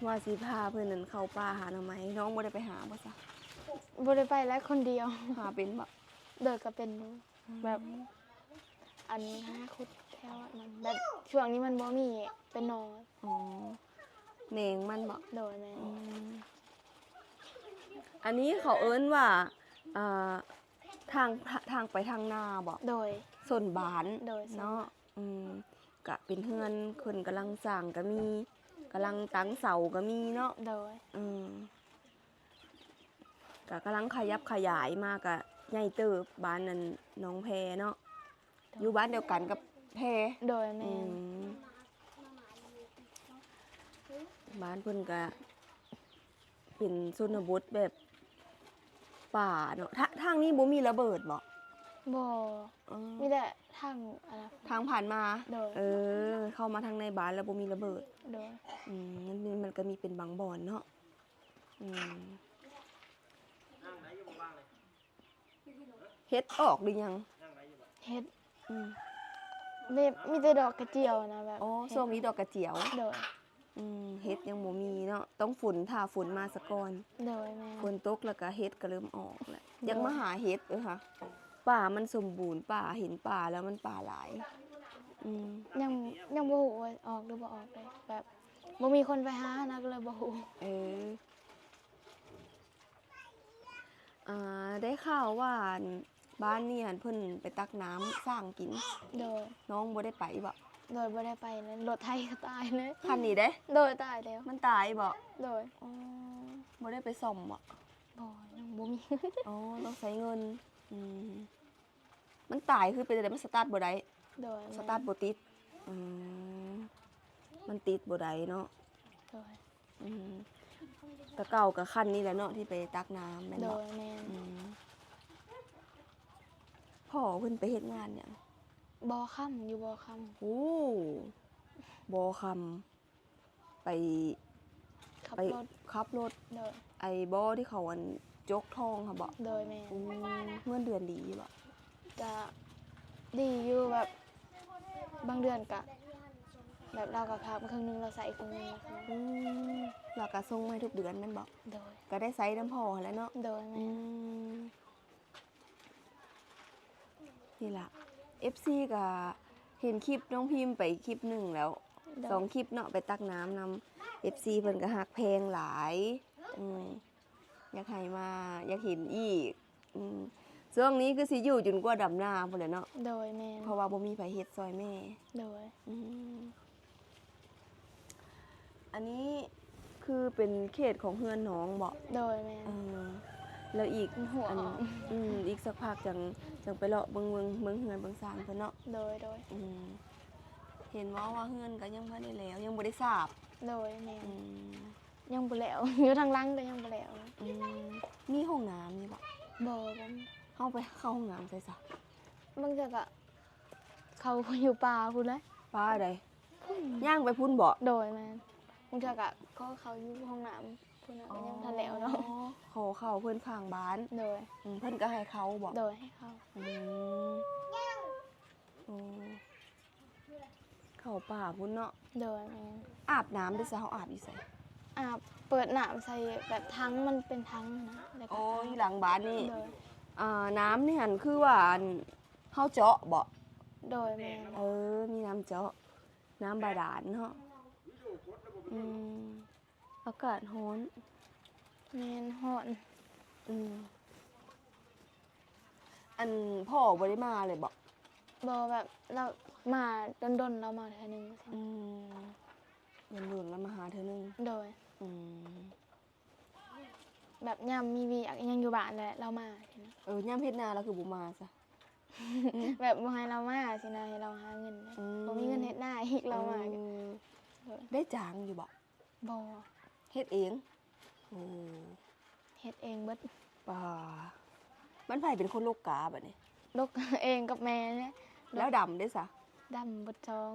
ມ ວ່າຊິພາເພິ່ນນັ້ນເຂົ້າປ່າຫາໜໍ່ໄມ້. ນ້ອງບໍ່ໄດ້ໄປຫາບໍ່ຊະ? ບໍ່ໄດ້ໄປແຫຼະ ຄົນດຽວ. ຫາເປັນບໍ່? ໂດຍ ກະເປັນຢູ່. ອືມ ແບບ ອັນ ຫາຂຸດແຖວນັ້ນ ແບບ ຊ່ວງນີ້ມັນບໍ່ມີໄປໜໍ່. ອໍ ແໜງມັນບໍ? ໂດຍ ແມ່ນ. ອືມ ອັນນີ້ເຂົາເອີ້ນວ່າ ອ່າ ທາງ ທາງໄປທາງນາບໍ? ໂດຍ. ສົນບານ. ໂດຍ ເນາະ. ອືມ ກະເປັນເຮືອນເພິ່ນກຳລັງສ້າງກະມີ ກຳລັງຕັ້ງເສົາກະມີເນາະ. ໂດຍ. ອືມ ກະກຳລັງຂະຫຍັບຂະຫຍາຍມາ ກະໃຫຍ່ເຕີບ ບ້ານນັ້ນ ໜອງແພເນາະ. ໂດຍ. ຢູ່ບ້ານດຽວກັນກັບແພ? ໂດຍ ແມ່ນ. ອືມ ບ້ານເພິ່ນກະເປັນຊົນນະບົດແບບປ່າເນາະ. ທາ ທາງນີ້ບໍ່ມີລະເບີດບໍ? ບໍ່. ເອີ ມີແຕ່ທາງ ອັນ ທາງຜ່ານມາ. ໂດຍ. ເອີ ເຂົ້າມາທາງໃນບ້ານແລ້ວບໍ່ມີລະເບີດ. ໂດຍ. ອືມ ມັນ ມັນກະມີເປັນບາງບ່ອນເນາະ. ອືມ ເຫັດອອກຫຼືຍັງ? ເຫັດ ອືມ ແບບມີແຕ່ດອກກະຈຽວນະ ແບບ. ອໍ ເຫັດ ຊ່ວງນີ້ດອກກະຈຽວ. ໂດຍ. ອືມ ເຫັດຍັງບໍ່ມີເນາະ ຕ້ອງຝົນ ຖ້າຝົນມາສະກ່ອນ. ໂດຍ ແມ່ນ. ຝົນຕົກແລ້ວກະເຫັດກະເລີ່ມອອກແລ້ວ. ໂດຍ. ຢາກມາຫາເຫັດ ເອີ ຫາ ປ່າມັນສົມບູນ ປ່າ ເຫັນປ່າແລ້ວມັນປ່າຫຼາຍ. ອືມ ຍັງ ຍັງບໍ່ຮູ້ວ່າອອກຫຼືບໍ່ອອກເດ້ ແບບບໍ່ມີຄົນໄປຫານະ ກະເລີຍບໍ່ຮູ້. ເອີ ອ່າ ໄດ້ຂ່າວວ່າ ອັນ ບ້ານນີ້ຫັ້ນເພິ່ນໄປຕັກນ້ຳຊ້າງກິນ. ໂດຍ. ນ້ອງບໍ່ໄດ້ໄປບໍ? ໂດຍ ບໍ່ໄດ້ໄປເລີຍ ລົດໄຖກະຕາຍເລີຍ. ຄັນນີ້ເດ້? ໂດຍ ຕາຍແລ້ວ. ມັນຕາຍບໍ? ໂດຍ. ອໍ ບໍ່ໄດ້ໄປສ້ອມບໍ? ບໍ່ ຍັງບໍ່ມີເງິນ. ອໍ ຕ້ອງໃຊ້ເງິນ. ອືມ ມັນຕາຍຄືເປັນຈັ່ງໃດ? ມັນສະຕາດບໍ່ໄດ້? ໂດຍ. ສະຕາດບໍ່ຕິດ. ອືມ ມັນຕິດບໍ່ໄດ້ເນາະ. ໂດຍ. ອືມ ແຕ່ເກົ່າກໍຄັນນີ້ແຫຼະເນາະ ທີ່ໄປຕັກນ້ຳແມ່ນບໍ່? ໂດຍ ແມ່ນ. ອືມ ພໍ່ເພິ່ນໄປເຮັດງານຫຍັງ? ບໍ່ຄຳ ຢູ່ບໍ່ຄຳ. ໂອ້ ບໍ່ຄຳ ໄປ ຂັບ ໄປ ລົດ ຂັບລົດ. ໂດຍ. ໄອ້ບໍ່ທີ່ເຂົາອັນຈົກທອງຫັ້ນບໍ່? ໂດຍ ແມ່ນ. ໂອ້ ເງິນເດືອນດີຢູ່ບໍ່? ກະດີຢູ່ ແບບບາງເດືອນກະ ແບບລາວກໍພັກເຄິ່ງໜຶ່ງ ລາວໃຊ້ເຄິ່ງໜຶ່ງ. ອືມ ແລ້ວກໍສົ່ງມາໃຫ້ທຸກເດືອນແມ່ນບໍ່? ໂດຍ. ກໍໄດ້ໃຊ້ນຳພໍ່ຫັ້ນແຫຼະເນາະ. ໂດຍ ແມ່ນ. ອືມ ນີ້ລະ ເອັຟຊີກໍເຫັນຄລິບນ້ອງພິມໄປຄລິບໜຶ່ງແລ້ວ. ໂດຍ. ສອງຄລິບເນາະ ໄປຕັກນ້ຳນຳ ເອັຟຊີເພິ່ນກໍຮັກແພງຫຼາຍ. ອືມ ຢາກໃຫ້ມາ ຢາກເຫັນອີກ. ອືມ ຊ່ວງນີ້ຄືຊິຢູ່ຈົນກວ່າດຳນາພຸ້ນແຫຼະເນາະ. ໂດຍ ແມ່ນ. ເພາະວ່າບໍ່ມີໃຜເຮັດຊ່ອຍແມ່. ໂດຍ. ອືມ ອັນນີ້ຄືເປັນເຂດຂອງເຮືອນນ້ອງບໍ? ໂດຍ ແມ່ນ. ເອີ ແລ້ວອີກ ຫົວ ອັນ ອອກ ອືມ ອີກສັກພັກຈັ່ງ ຈັ່ງໄປເລາະເບິ່ງ ເບິ່ງ ເບິ່ງເຮືອນເບິ່ງຊານເພິ່ນເນາະ. ໂດຍ ໂດຍ. ອືມ ເຫັນເວົ້າວ່າເຮືອນກໍຍັງບໍ່ໄດ້ແລ້ວ ຍັງບໍ່ໄດ້ສາບ. ໂດຍ ແມ່ນ. ອືມ ຍັງບໍ່ແລ້ວ ຢູ່ທາງຫຼັງກໍຍັງບໍ່ແລ້ວ. ອືມ ມີຫ້ອງນ້ຳຢູ່ບໍ? ບໍ່ ບໍ່ມີ. ເຮົາໄປເຂົ້າຫ້ອງນ້ຳໃສຊະ? ບາງເທື່ອກໍເຂົ້າຢູ່ປ່າພຸ້ນແຫຼະ. ປ່າໃດ? ອືມ ຍ່າງໄປພຸ້ນບໍ? ໂດຍ ແມ່ນ. ບາງເທື່ອກໍຂໍເຂົ້າຢູ່ຫ້ອງນ້ຳພຸ້ນນະ ກໍຍັງບໍ່ທັນແລ້ວເນາະ. ອໍ ຂໍເຂົ້າເພິ່ນຂ້າງບ້ານ. ໂດຍ. ອືມ ເພິ່ນກໍໃຫ້ເຂົ້າບໍ? ໂດຍ ໃຫ້ເຂົ້າ. ອືມ ໂອ້ ເຂົ້າປ່າພຸ້ນເນາະ. ໂດຍ ແມ່ນ. ອາບນ້ຳເດ້ຊະ ເຮົາອາບຢູ່ໃສ? ອາບ ເປີດນ້ຳໃສ່ແບບຖັງ ມັນເປັນຖັງນະ ແລ້ວກໍ ອໍ ຢູ່ຫຼັງບ້ານນີ້. ໂດຍ. ອ່າ ນ້ຳນີ້ຫັ້ນຄືວ່າ ອັນ ເຮົາເຈາະບໍ? ໂດຍ ແມ່ນ. ເອີ ມີນ້ຳເຈາະ ນ້ຳບາດານເນາະ. ອືມ ອາກາດຮ້ອນ. ແມ່ນ ຮ້ອນ. ອືມ ອັນ ພໍ່ບໍ່ໄດ້ມາເລີຍບໍ? ບໍ່ ແບບລາວມາດົນໆ ລາວມາເທື່ອໜຶ່ງ. ອືມ ດົນໆ ລາວມາຫາເທື່ອໜຶ່ງ. ໂດຍ. ອືມ ແບບຍາມມີວຽກອີ່ຫຍັງຢູ່ບ້ານແຫຼະ ລາວມາຊີ້ນະ. ເອີ ຍາມເຮັດນາລາວຄືບໍ່ມາຊະ? ແບບບໍ່ໃຫ້ລາວມາຊີ້ນະ ໃຫ້ລາວຫາເງິນ. ອືມ ບໍ່ມີເງິນເຮັດນາອີກ ລາວມາ. ເອີ ໂດຍ. ໄດ້ຈ້າງຢູ່ບໍ? ບໍ່ ເຮັດເອງ. ໂອ້ ເຮັດເອງເບິດ. ປາ ມັນໃຜເປັນຄົນລົກກາບັດນີ້? ລົກເອງກັບແມ່ແຫຼະ. ແລ້ວດຳເດ້ຊະ? ດຳເບິດສອງ.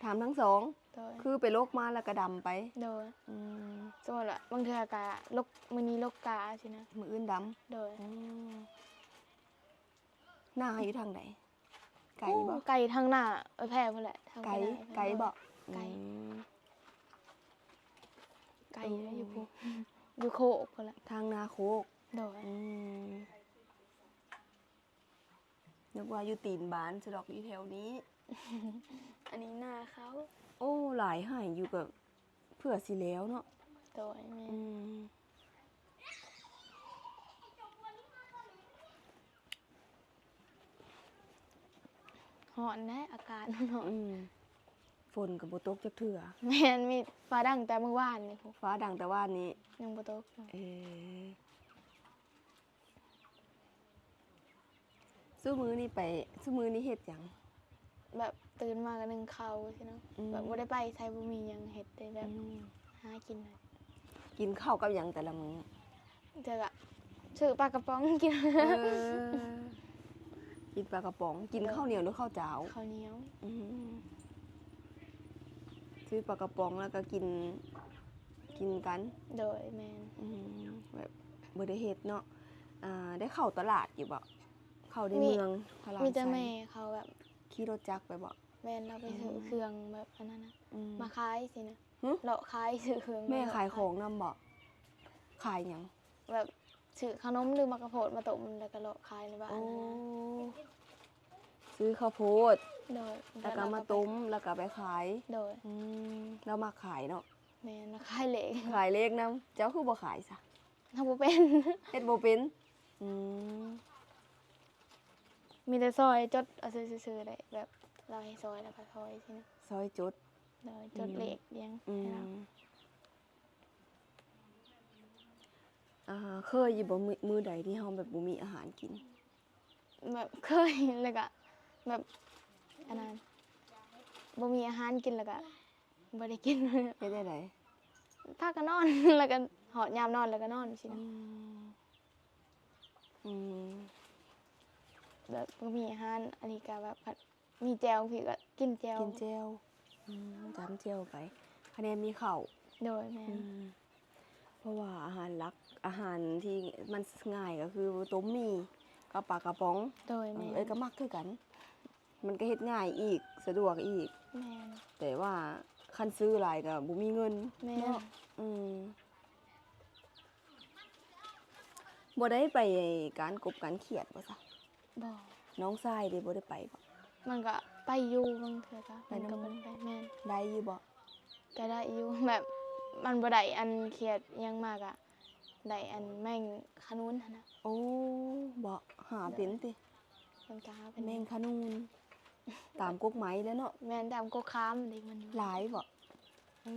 ຖາມທັງສອງ. ໂດຍ. ຄືໄປລົກມາແລ້ວກໍດຳໄປ. ໂດຍ. ອືມ ສົມມຸດວ່າບາງເທື່ອກໍລົກ ມື້ນີ້ລົກກາຊີ້ນະ ມື້ອື່ນດຳ. ໂດຍ. ອືມ ນາຢູ່ທາງໃດ? ໄກບໍ່? ໄກທາງໜ້າເອື້ອຍແພພຸ້ນແຫຼະ. ທາງໄກ ໄກບໍ່? ໄກ. ອືມ ໄກ. ເອີ ຢູ່ພຸ້ນ ຢູ່ໂຄກພຸ້ນແຫຼະ ທາງນາໂຄກ. ໂດຍ. ອືມ ນຶກວ່າຢູ່ຕີນບ້ານຊະດອກ ຢູ່ແຖວນີ້. ອັນນີ້ນາເຂົາ. ໂອ້ ຫຼາຍໄຮ່ຢູ່ ກໍເພື່ອຊິແລ້ວເນາະ. ໂດຍ ແມ່ນ. ອືມ ຮ້ອນແດ່ ອາກາດຮ້ອນ. ອືມ ຝົນກໍບໍ່ຕົກຈັກເທື່ອ. ແມ່ນ ມີຟ້າດັງແຕ່ມື້ວານນີ້ພຸ້ນ. ຟ້າດັງແຕ່ວານນີ້ ຍັງບໍ່ຕົກ. ເອີ ຊຸມື້ນີ້ໄປ ຊຸມື້ນີ້ເຮັດຫຍັງ? ແບບຕື່ນມາກໍໜຶ້ງເຂົ້າຊີ້ນະ. ອືມ ແບບບໍ່ໄດ້ໄປໃສ ບໍ່ມີຫຍັງເຮັດເດ້ ແບບ ອືມ ຫາກິນ. ກິນເຂົ້າກັບຫຍັງແຕ່ລະມື້? ເທື່ອກໍຊື້ປາກະປ໋ອງກິນ. ເອີ ກິນປາກະປ໋ອງ. ກິນ ໂດຍ ເຂົ້າໜຽວ ຫຼື ເຂົ້າຈ້າວ? ເຂົ້າໜຽວ. ອືມ ຊື້ປາກະປ໋ອງແລ້ວກໍກິນ ກິນກັນ. ໂດຍ ແມ່ນ. ອືມ ແບບບໍ່ໄດ້ເຮັດເນາະ. ອ່າ ໄດ້ເຂົ້າຕະຫຼາດຢູ່ບໍ່? ເຂົ້າໃນເມືອງ ມີ ຕະຫຼາດ. ມີແຕ່ແມ່ເຂົາແບບຂີ່ລົດຈັກໄປບໍ່? ແມ່ນ ລາວໄປຊື້ ອືມ ເຄື່ອງແບບອັນນັ້ນນະ. ອືມ ມາຂາຍຊີ້ນະ. ຫຶ? ເລາະຂາຍ ຊື້ເຄື່ອງ. ແມ່ຂາຍຂອງນຳບໍ່? ຂາຍຫຍັງ? ແບບຊື້ເຂົ້າໜົມ ຫຼື ໝາກກະໂພດມາຕົ້ມ ແລ້ວກໍເລາະຂາຍໃນບ້ານ. ໂອ້ ຫັ້ນນະ ຊື້ເຂົ້າໂພດ. ໂດຍ. ແລ້ວກໍມາຕົ້ມ ແລ້ວກໍໄປຂາຍ. ໂດຍ. ອືມ ລາວມັກຂາຍເນາະ. ແມ່ນ ລາວຂາຍເລກ. ຂາຍເລກນຳ. ເຈົ້າຄືບໍ່ຂາຍຊະ? ເຮົາບໍ່ເປັນ ເຮັດບໍ່ເປັນ. ອືມ ມີແຕ່ຊອຍຈົດເອົາຊື່ໆ ໄດ້ ແບບລາວໃຫ້ຊອຍ ແລ້ວກໍຊອຍຊີ້ນະ. ຊອຍຈົດ. ໂດຍ. ອືມ ຈົດເລກຫຍັງ ອືມ ໃຫ້ລາວ. ອ່າ ເຄີຍຢູ່ບໍ່ ມື້ ມື້ໃດທີ່ເຮົາແບບບໍ່ມີອາຫານກິນ? ແບບເຄີຍ ແລ້ວກະແບບ ອັນນັ້ນ ບໍ່ມີອາຫານກິນ ແລ້ວກະ ບໍ່ໄດ້ກິນ. ເຮັດແນວໃດ? ພາກັນນອນ ແລ້ວກໍຮອດຍາມນອນແລ້ວກໍນອນຊີ້ນະ. ອືມ ອືມ ແບບບໍ່ມີອາຫານ ອັນນີ້ກໍແບບ ມີແຈ່ວຈັ່ງຊີ້ກໍກິນແຈ່ວ. ກິນແຈ່ວ. ອືມ ຈ້ຳແຈ່ວໄປ ຄະແນນມີເຂົ້າ. ໂດຍ ແມ່ນ. ອືມ ເພາະວ່າອາຫານຫຼັກ ອາຫານທີ່ມັນ ສ- ງ່າຍກໍຄືຕົ້ມໝີ່ກັບປາກະປ໋ອງ. ໂດຍ ແມ່ນ. ເອີ ເອື້ອຍກໍມັກຄືກັນ ມັນກໍເຮັດງ່າຍອີກ ສະດວກອີກ. ແມ່ນ. ແຕ່ວ່າຄັນຊື້ຫຼາຍກໍບໍ່ມີເງິນ. ແມ່ນ. ເນາະ. ອືມ ບໍ່ໄດ້ໄປການກົບການຂຽດບໍ່ຊະ? ບໍ່. ນ້ອງຊາຍເດ ບໍ່ໄດ້ໄປບໍ່? ມັນກໍໄປຢູ່ບາງເທື່ອກໍ ໄປນຳໝູ່. ມັນກໍບໍ່ໄດ້ໄປ. ແມ່ນ. ໄດ້ຢູ່ບໍ່? ກໍໄດ້ຢູ່ ແບບມັນບໍ່ໄດ້ອັນຂຽດຫຍັງມາ ກໍໄດ້ອັນແມງຂະນູນຫັ້ນນະ. ໂອ້ ບໍ່ ຫາເປັນຕິ? ໂດຍ. ມັນກໍຫາເປັນ ແມງຂະນູນ ຕາມກົກໄມ້ແຫຼະເນາະ. ແມ່ນ ຕາມກົກຄາມເດ ມັນຢູ່. ຫຼາຍບໍ່? ເອີ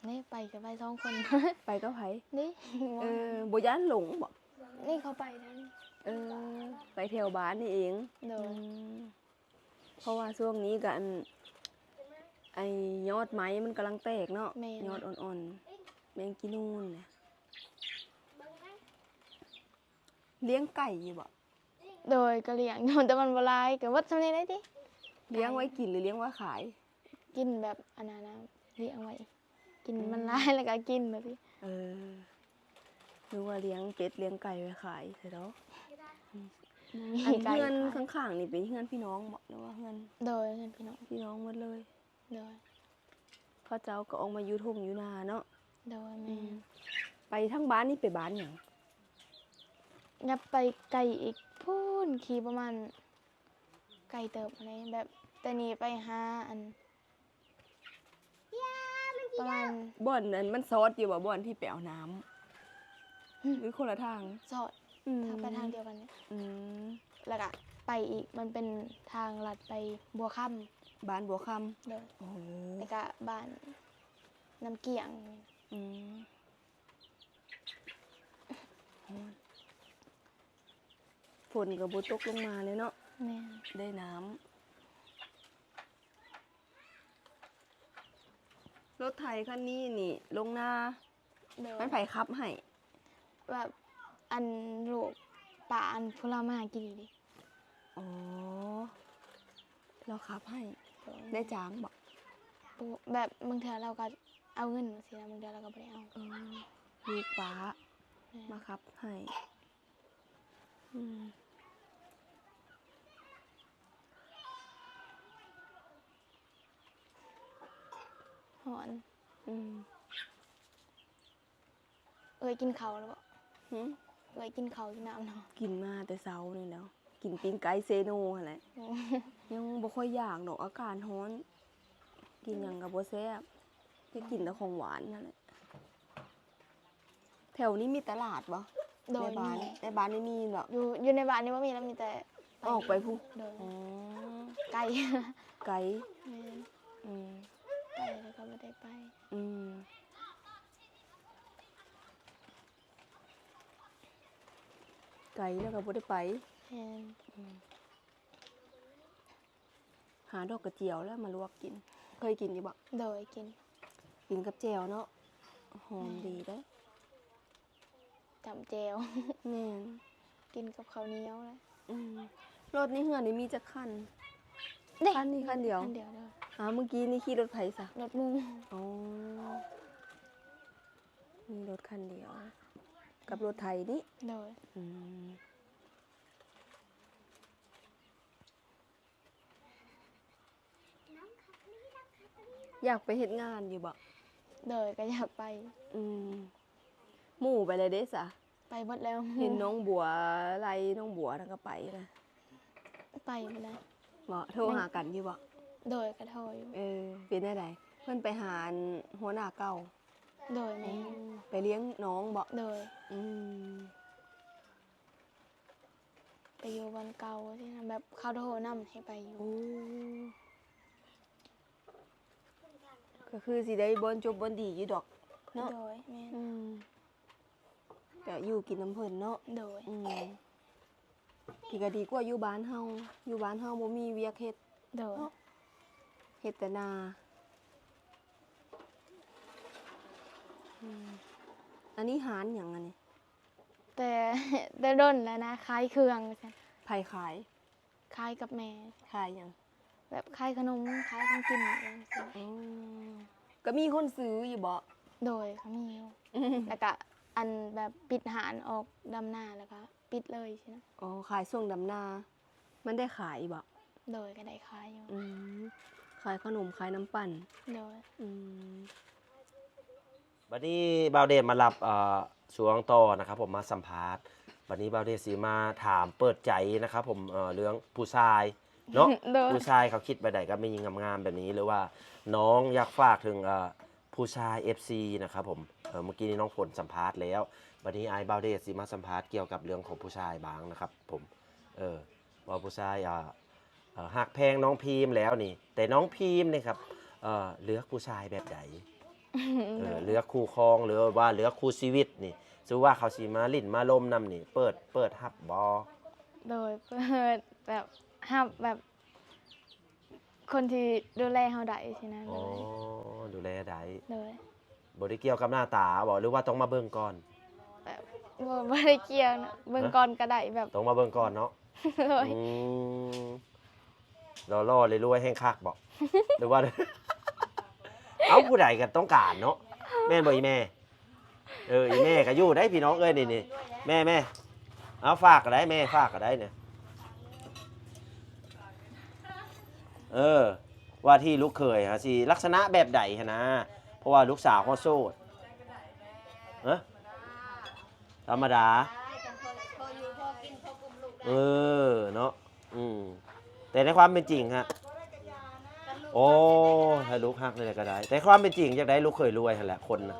ນີ້ໄປກໍໄປສອງຄົນ. ໄປກັບໃຜ? ນີ້. ເອີ ບໍ່ຢ້ານຫຼົງບໍ່? ນີ້ເຂົາໄປທາງ ເອີ ໄປແຖວບ້ານນີ້ເອງ. ໂດຍ. ອືມ ເພາະວ່າຊ່ວງນີ້ກໍອັນ ໄອ້ຍອດໄມ້ມັນກຳລັງແຕກເນາະ. ແມ່ນ. ຍອດອ່ອນໆ ແມງກີນູນນະ. ລ້ຽງໄກ່ຢູ່ບໍ່? ໂດຍ ກໍລ້ຽງຢູ່ ແຕ່ມັນບໍ່ຫຼາຍ ກໍເບິດສ່ຳນີ້ໄດ້ຕິ. ລ້ຽງໄວ້ກິນ ຫຼື ລ້ຽງໄວ້ຂາຍ? ກິນແບບອັນນັ້ນນະ ລ້ຽງໄວ້ກິນ. ອືມ ມັນຫຼາຍແລ້ວກໍກິນແບບນີ້. ເອີ ນຶກວ່າລ້ຽງເປັດລ້ຽງໄກ່ໄວ້ຂາຍຊະດອກ. ອືມ ບໍ່ມີໄກ່ຂາຍ. ອັນເຮືອນຂ້າງໆນີ້ເປັນເຮືອນພີ່ນ້ອງບໍ່ ຫຼືວ່າເຮືອນ? ໂດຍ ເຮືອນພີ່ນ້ອງ. ພີ່ນ້ອງໝົດເລີຍ. ໂດຍ. ເຂົາເຈົ້າກໍອອກມາຢູ່ທົ່ງຢູ່ນາເນາະ. ໂດຍ ແມ່ນ. ອືມ ໄປທາງບ້ານນີ້ໄປບ້ານຫຍັງ? ຍັບໄປໄກອີກພຸ້ນ ຂີ່ປະມານ ໄກເຕີບຫັ້ນແຫຼະ ແບບແຕ່ນີ້ໄປຫາອັນ ປະມານ ບ່ອນນັ້ນມັນຊອດຢູ່ບໍ່ ບ່ອນທີ່ໄປເອົານ້ຳ? ຫຼືຄົນລະທາງ? ຊອດ. ອືມ ທາງໄປທາງດຽວກັນນີ້. ອືມ ແລ້ວກະໄປອີກ ມັນເປັນທາງລັດໄປບົວຄຳ. ບ້ານບົວຄຳ. ໂດຍ. ໂອ້ ແລ້ວກະບ້ານນ້ຳກ້ຽງ. ອືມ ຝົນກໍບໍ່ຕົກລົງມາເລີຍເນາະ. ແມ່ນ. ໄດ້ນ້ຳ. ລົດໄຖຄັນນີ້ນີ້ລົງນາ. ໂດຍ. ແມ່ນໃຜຂັບໃຫ້? ແບບອັນລູກປ້າອັນຜູ້ລາວມາຫາກິນນີ້ເດ. ອໍ ລາວຂັບໃຫ້. ໂດຍ. ໄດ້ຈ້າງບໍ່? ບໍ່ ແບບບາງເທື່ອລາວກໍເອົາເງິນຈັ່ງຊີ້ນະ ບາງເທື່ອລາວກໍບໍ່ໄດ້ເອົາ. ເອີ ລູກປ້າ ແມ່ນ ມາຂັບໃຫ້. ອືມ ຮ້ອນ. ອືມ ເອື້ອຍກິນເຂົ້າແລ້ວບໍ່? ຫື? ເອື້ອຍກິນເຂົ້າກິນນ້ຳແລ້ວ? ກິນມາແຕ່ເຊົ້ານີ້ແຫຼ້ວ ກິນປີ້ງໄກ່ເຊໂນຫັ້ນແຫຼະ. ໂອ້ ຍັງບໍ່ຄ່ອຍຢາກດອກ ອາກາດຮ້ອນ ກິນຫຍັງກໍບໍ່ແຊບ ໄດ້ກິນແຕ່ຂອງຫວານຫັ້ນແຫຼະ. ແຖວນີ້ມີຕະຫຼາດບໍ່? ໂດຍ ໃນບ້ານ ມີ ໃນບ້ານນີ້ມີບໍ່? ຢູ່ ຢູ່ໃນບ້ານນີ້ບໍ່ມີແລ້ວ ມີແຕ່ໄປ ອອກໄປພຸ້ນ. ໂດຍ. ອໍ ໄກ ໄກ. ແມ່ນ. ອືມ ໄກແລ້ວກໍບໍ່ໄດ້ໄປ. ອືມ ໄກແລ້ວກໍບໍ່ໄດ້ໄປ. ແມ່ນ. ອືມ ຫາດອກກະຈຽວແລ້ວມາລວກກິນ. ເຄີຍກິນຢູ່ບໍ່? ໂດຍ ກິນ. ກິນກັບແຈ່ວເນາະ ຫອມ ແມ່ນ ດີເດ້. ຈ້ຳແຈ່ວ. ແມ່ນ. ກິນກັບເຂົ້າໜຽວແຫຼະ. ອືມ ລົດໃນເຮືອນນີ້ມີຈັກຄັນ? ເດ້ ຄັນນີ້ຄັນດຽວ. ຄັນດຽວເດີ. ອ້າວ ເມື່ອກີ້ນີ້ຂີ່ລົດໃຜຊະ? ລົດໝູ່. ອໍ ມີລົດຄັນດຽວກັບລົດໄຖນີ້. ໂດຍ. ອືມ ຢາກໄປເຮັດງານຢູ່ບໍ່? ໂດຍ ກໍຢາກໄປ. ອືມ ໝູ່ໄປແລ້ວເດ້ສະ? ໄປເບິດແລ້ວ. ເຫັນນ້ອງບົວໄລ່ ນ້ອງບົວນະກໍໄປນະ. ໄປພຸ້ນນະ. ບໍ່ ໂທຫາກັນຢູ່ບໍ່? ໂດຍ ກໍໂທຢູ່. ເອີ ເປັນແນວໃດ? ເພິ່ນໄປຫາອັນຫົວໜ້າເກົ່າ. ໂດຍ ແມ່ນ. ອືມ ໄປລ້ຽງນ້ອງບໍ່? ໂດຍ. ອືມ ໄປຢູ່ບ່ອນເກົ່າຊີ້ນະ ແບບເຂົາໂທນຳໃຫ້ໄປຢູ່. ໂອ້ ກໍຄືຊິໄດ້ບ່ອນຈົບບ່ອນດີຢູ່ດອກເນາະ. ໂດຍ ແມ່ນ. ອືມ ກະຢູ່ກິນນຳເພິ່ນເນາະ. ໂດຍ. ອືມ ນີ້ກໍດີກວ່າຢູ່ບ້ານເຮົາ ຢູ່ບ້ານເຮົາບໍ່ມີວຽກເຮັດ ໂດຍ ເນາະ ເຮັດແຕ່ນາ. ອືມ ອັນນີ້ຮ້ານຫຍັງອັນນີ້? ແຕ່ ແຕ່ດົນແລ້ວນະ ຂາຍເຄື່ອງວ່າຊັ້ນ. ໃຜຂາຍ? ຂາຍກັບແມ່. ຂາຍຫຍັງ? ແບບຂາຍຂະໜົມ ຂາຍຂອງກິນຫຍັງຊີ້ນະ. ອໍ ກໍມີຄົນຊື້ຢູ່ບໍ? ໂດຍ ກໍມີຢູ່ ແລ້ວກະອັນແບບປິດຮ້ານອອກດຳນາ ແລ້ວກະປິດເລີຍຊີ້ນະ. ອໍ ຂາຍຊ່ວງດຳນາ ມັນໄດ້ຂາຍຢູ່ບໍ? ໂດຍ ກໍໄດ້ຂາຍຢູ່. ອືມ ຂາຍຂະໜົມ ຂາຍນ້ຳປັ່ນ. ໂດຍ. ອືມ ບັດນີ້ບ່າວເດດມາຮັບ ເອີ ຊ່ວງຕໍ່ນະຄັບຜົມ ມາສຳພາດ. ບັດນີ້ບ່າວເດດຊິມາຖາມເປີດໃຈນະຄັບຜົມ ເອີ ເລື່ອງຜູ້ຊາຍເນາະ. ໂດຍ. ຜູ້ຊາຍເຂົາຄິດແບບໃດກັບແມ່ຍິງງາມໆແບບນີ້ ຫຼືວ່ານ້ອງຢາກຝາກເຖິງ ເອີ ຜູ້ຊາຍ ເອັຟຊີ ນະຄັບຜົມ. ເອີ ເມື່ອກີ້ນີ້ນ້ອງຝົນສຳພາດແລ້ວ ບັດນີ້ອ້າຍບ່າວເດດຊິມາສຳພາດກ່ຽວກັບເລື່ອງຂອງຜູ້ຊາຍບ້າງນະຄັບຜົມ. ເອີ ວ່າຜູ້ຊາຍ ອ່າ ເອີ ຮັກແພງນ້ອງພີມແລ້ວນີ້ ແຕ່ນ້ອງພີມນີ້ຄັບ ເອີ ເລືອກຜູ້ຊາຍແບບໃດ? ເອີ ເລືອກຄູ່ຄອງ ຫຼືວ່າເລືອກຄູ່ຊີວິດນີ້ ສົມມຸດວ່າເຂົາຊິມາຫຼິ້ນມາລົມນຳນີ້ ເປີດ ເປີດຮັບບໍ່? ໂດຍ ເປີດ ແບບຮັບແບບຄົນທີ່ດູແລເຮົາໄດ້ຊີ້ນະ. ອໍ ໂດຍ ດູແລໄດ້. ໂດຍ. ບໍ່ໄດ້ກ່ຽວກັບໜ້າຕາບໍ ຫຼືວ່າຕ້ອງມາເບິ່ງກ່ອນ? ແບບ ບໍ່ ບໍ່ໄດ້ກ່ຽວນະ ເບິ່ງກ່ອນກໍໄດ້ແບບ. ຕ້ອງມາເບິ່ງກ່ອນເນາະ. ໂດຍ. ອືມ ຫຼໍ່ໆ ລວຍໆ ແຮ່ງຄັກບໍ ຫຼືວ່າ ເອົ້າ ຜູ້ໃດກໍຕ້ອງການເນາະ ແມ່ນບໍ່ອີ່ແມ່? ເອີ ອີ່ແມ່ກໍຢູ່ໄດ໋ພີ່ນ້ອງເອີຍ ນີ້ໆ ແມ່ໆ ເອົາ ຝາກກໍໄດ້ແມ່ ຝາກກໍໄດ້ນີ້. ເອີ ວ່າທີ່ລູກເຂີຍຫາຊິລັກສະນະແບບໃດຫັ້ນນະ ເພາະວ່າລູກສາວເຮົາໂສດ. ຮະ? ທຳມະດາ. ເອີ ເນາະ ອືມ ແຕ່ໃນຄວາມເປັນຈິງຮະ ໂອ້ ໃຫ້ລູກຮັກແນວໃດກໍໄດ້ ແຕ່ຄວາມເປັນຈິງຢາກໄດ້ລູກເຂີຍລວຍຫັ້ນແຫຼະ ຄົນນະ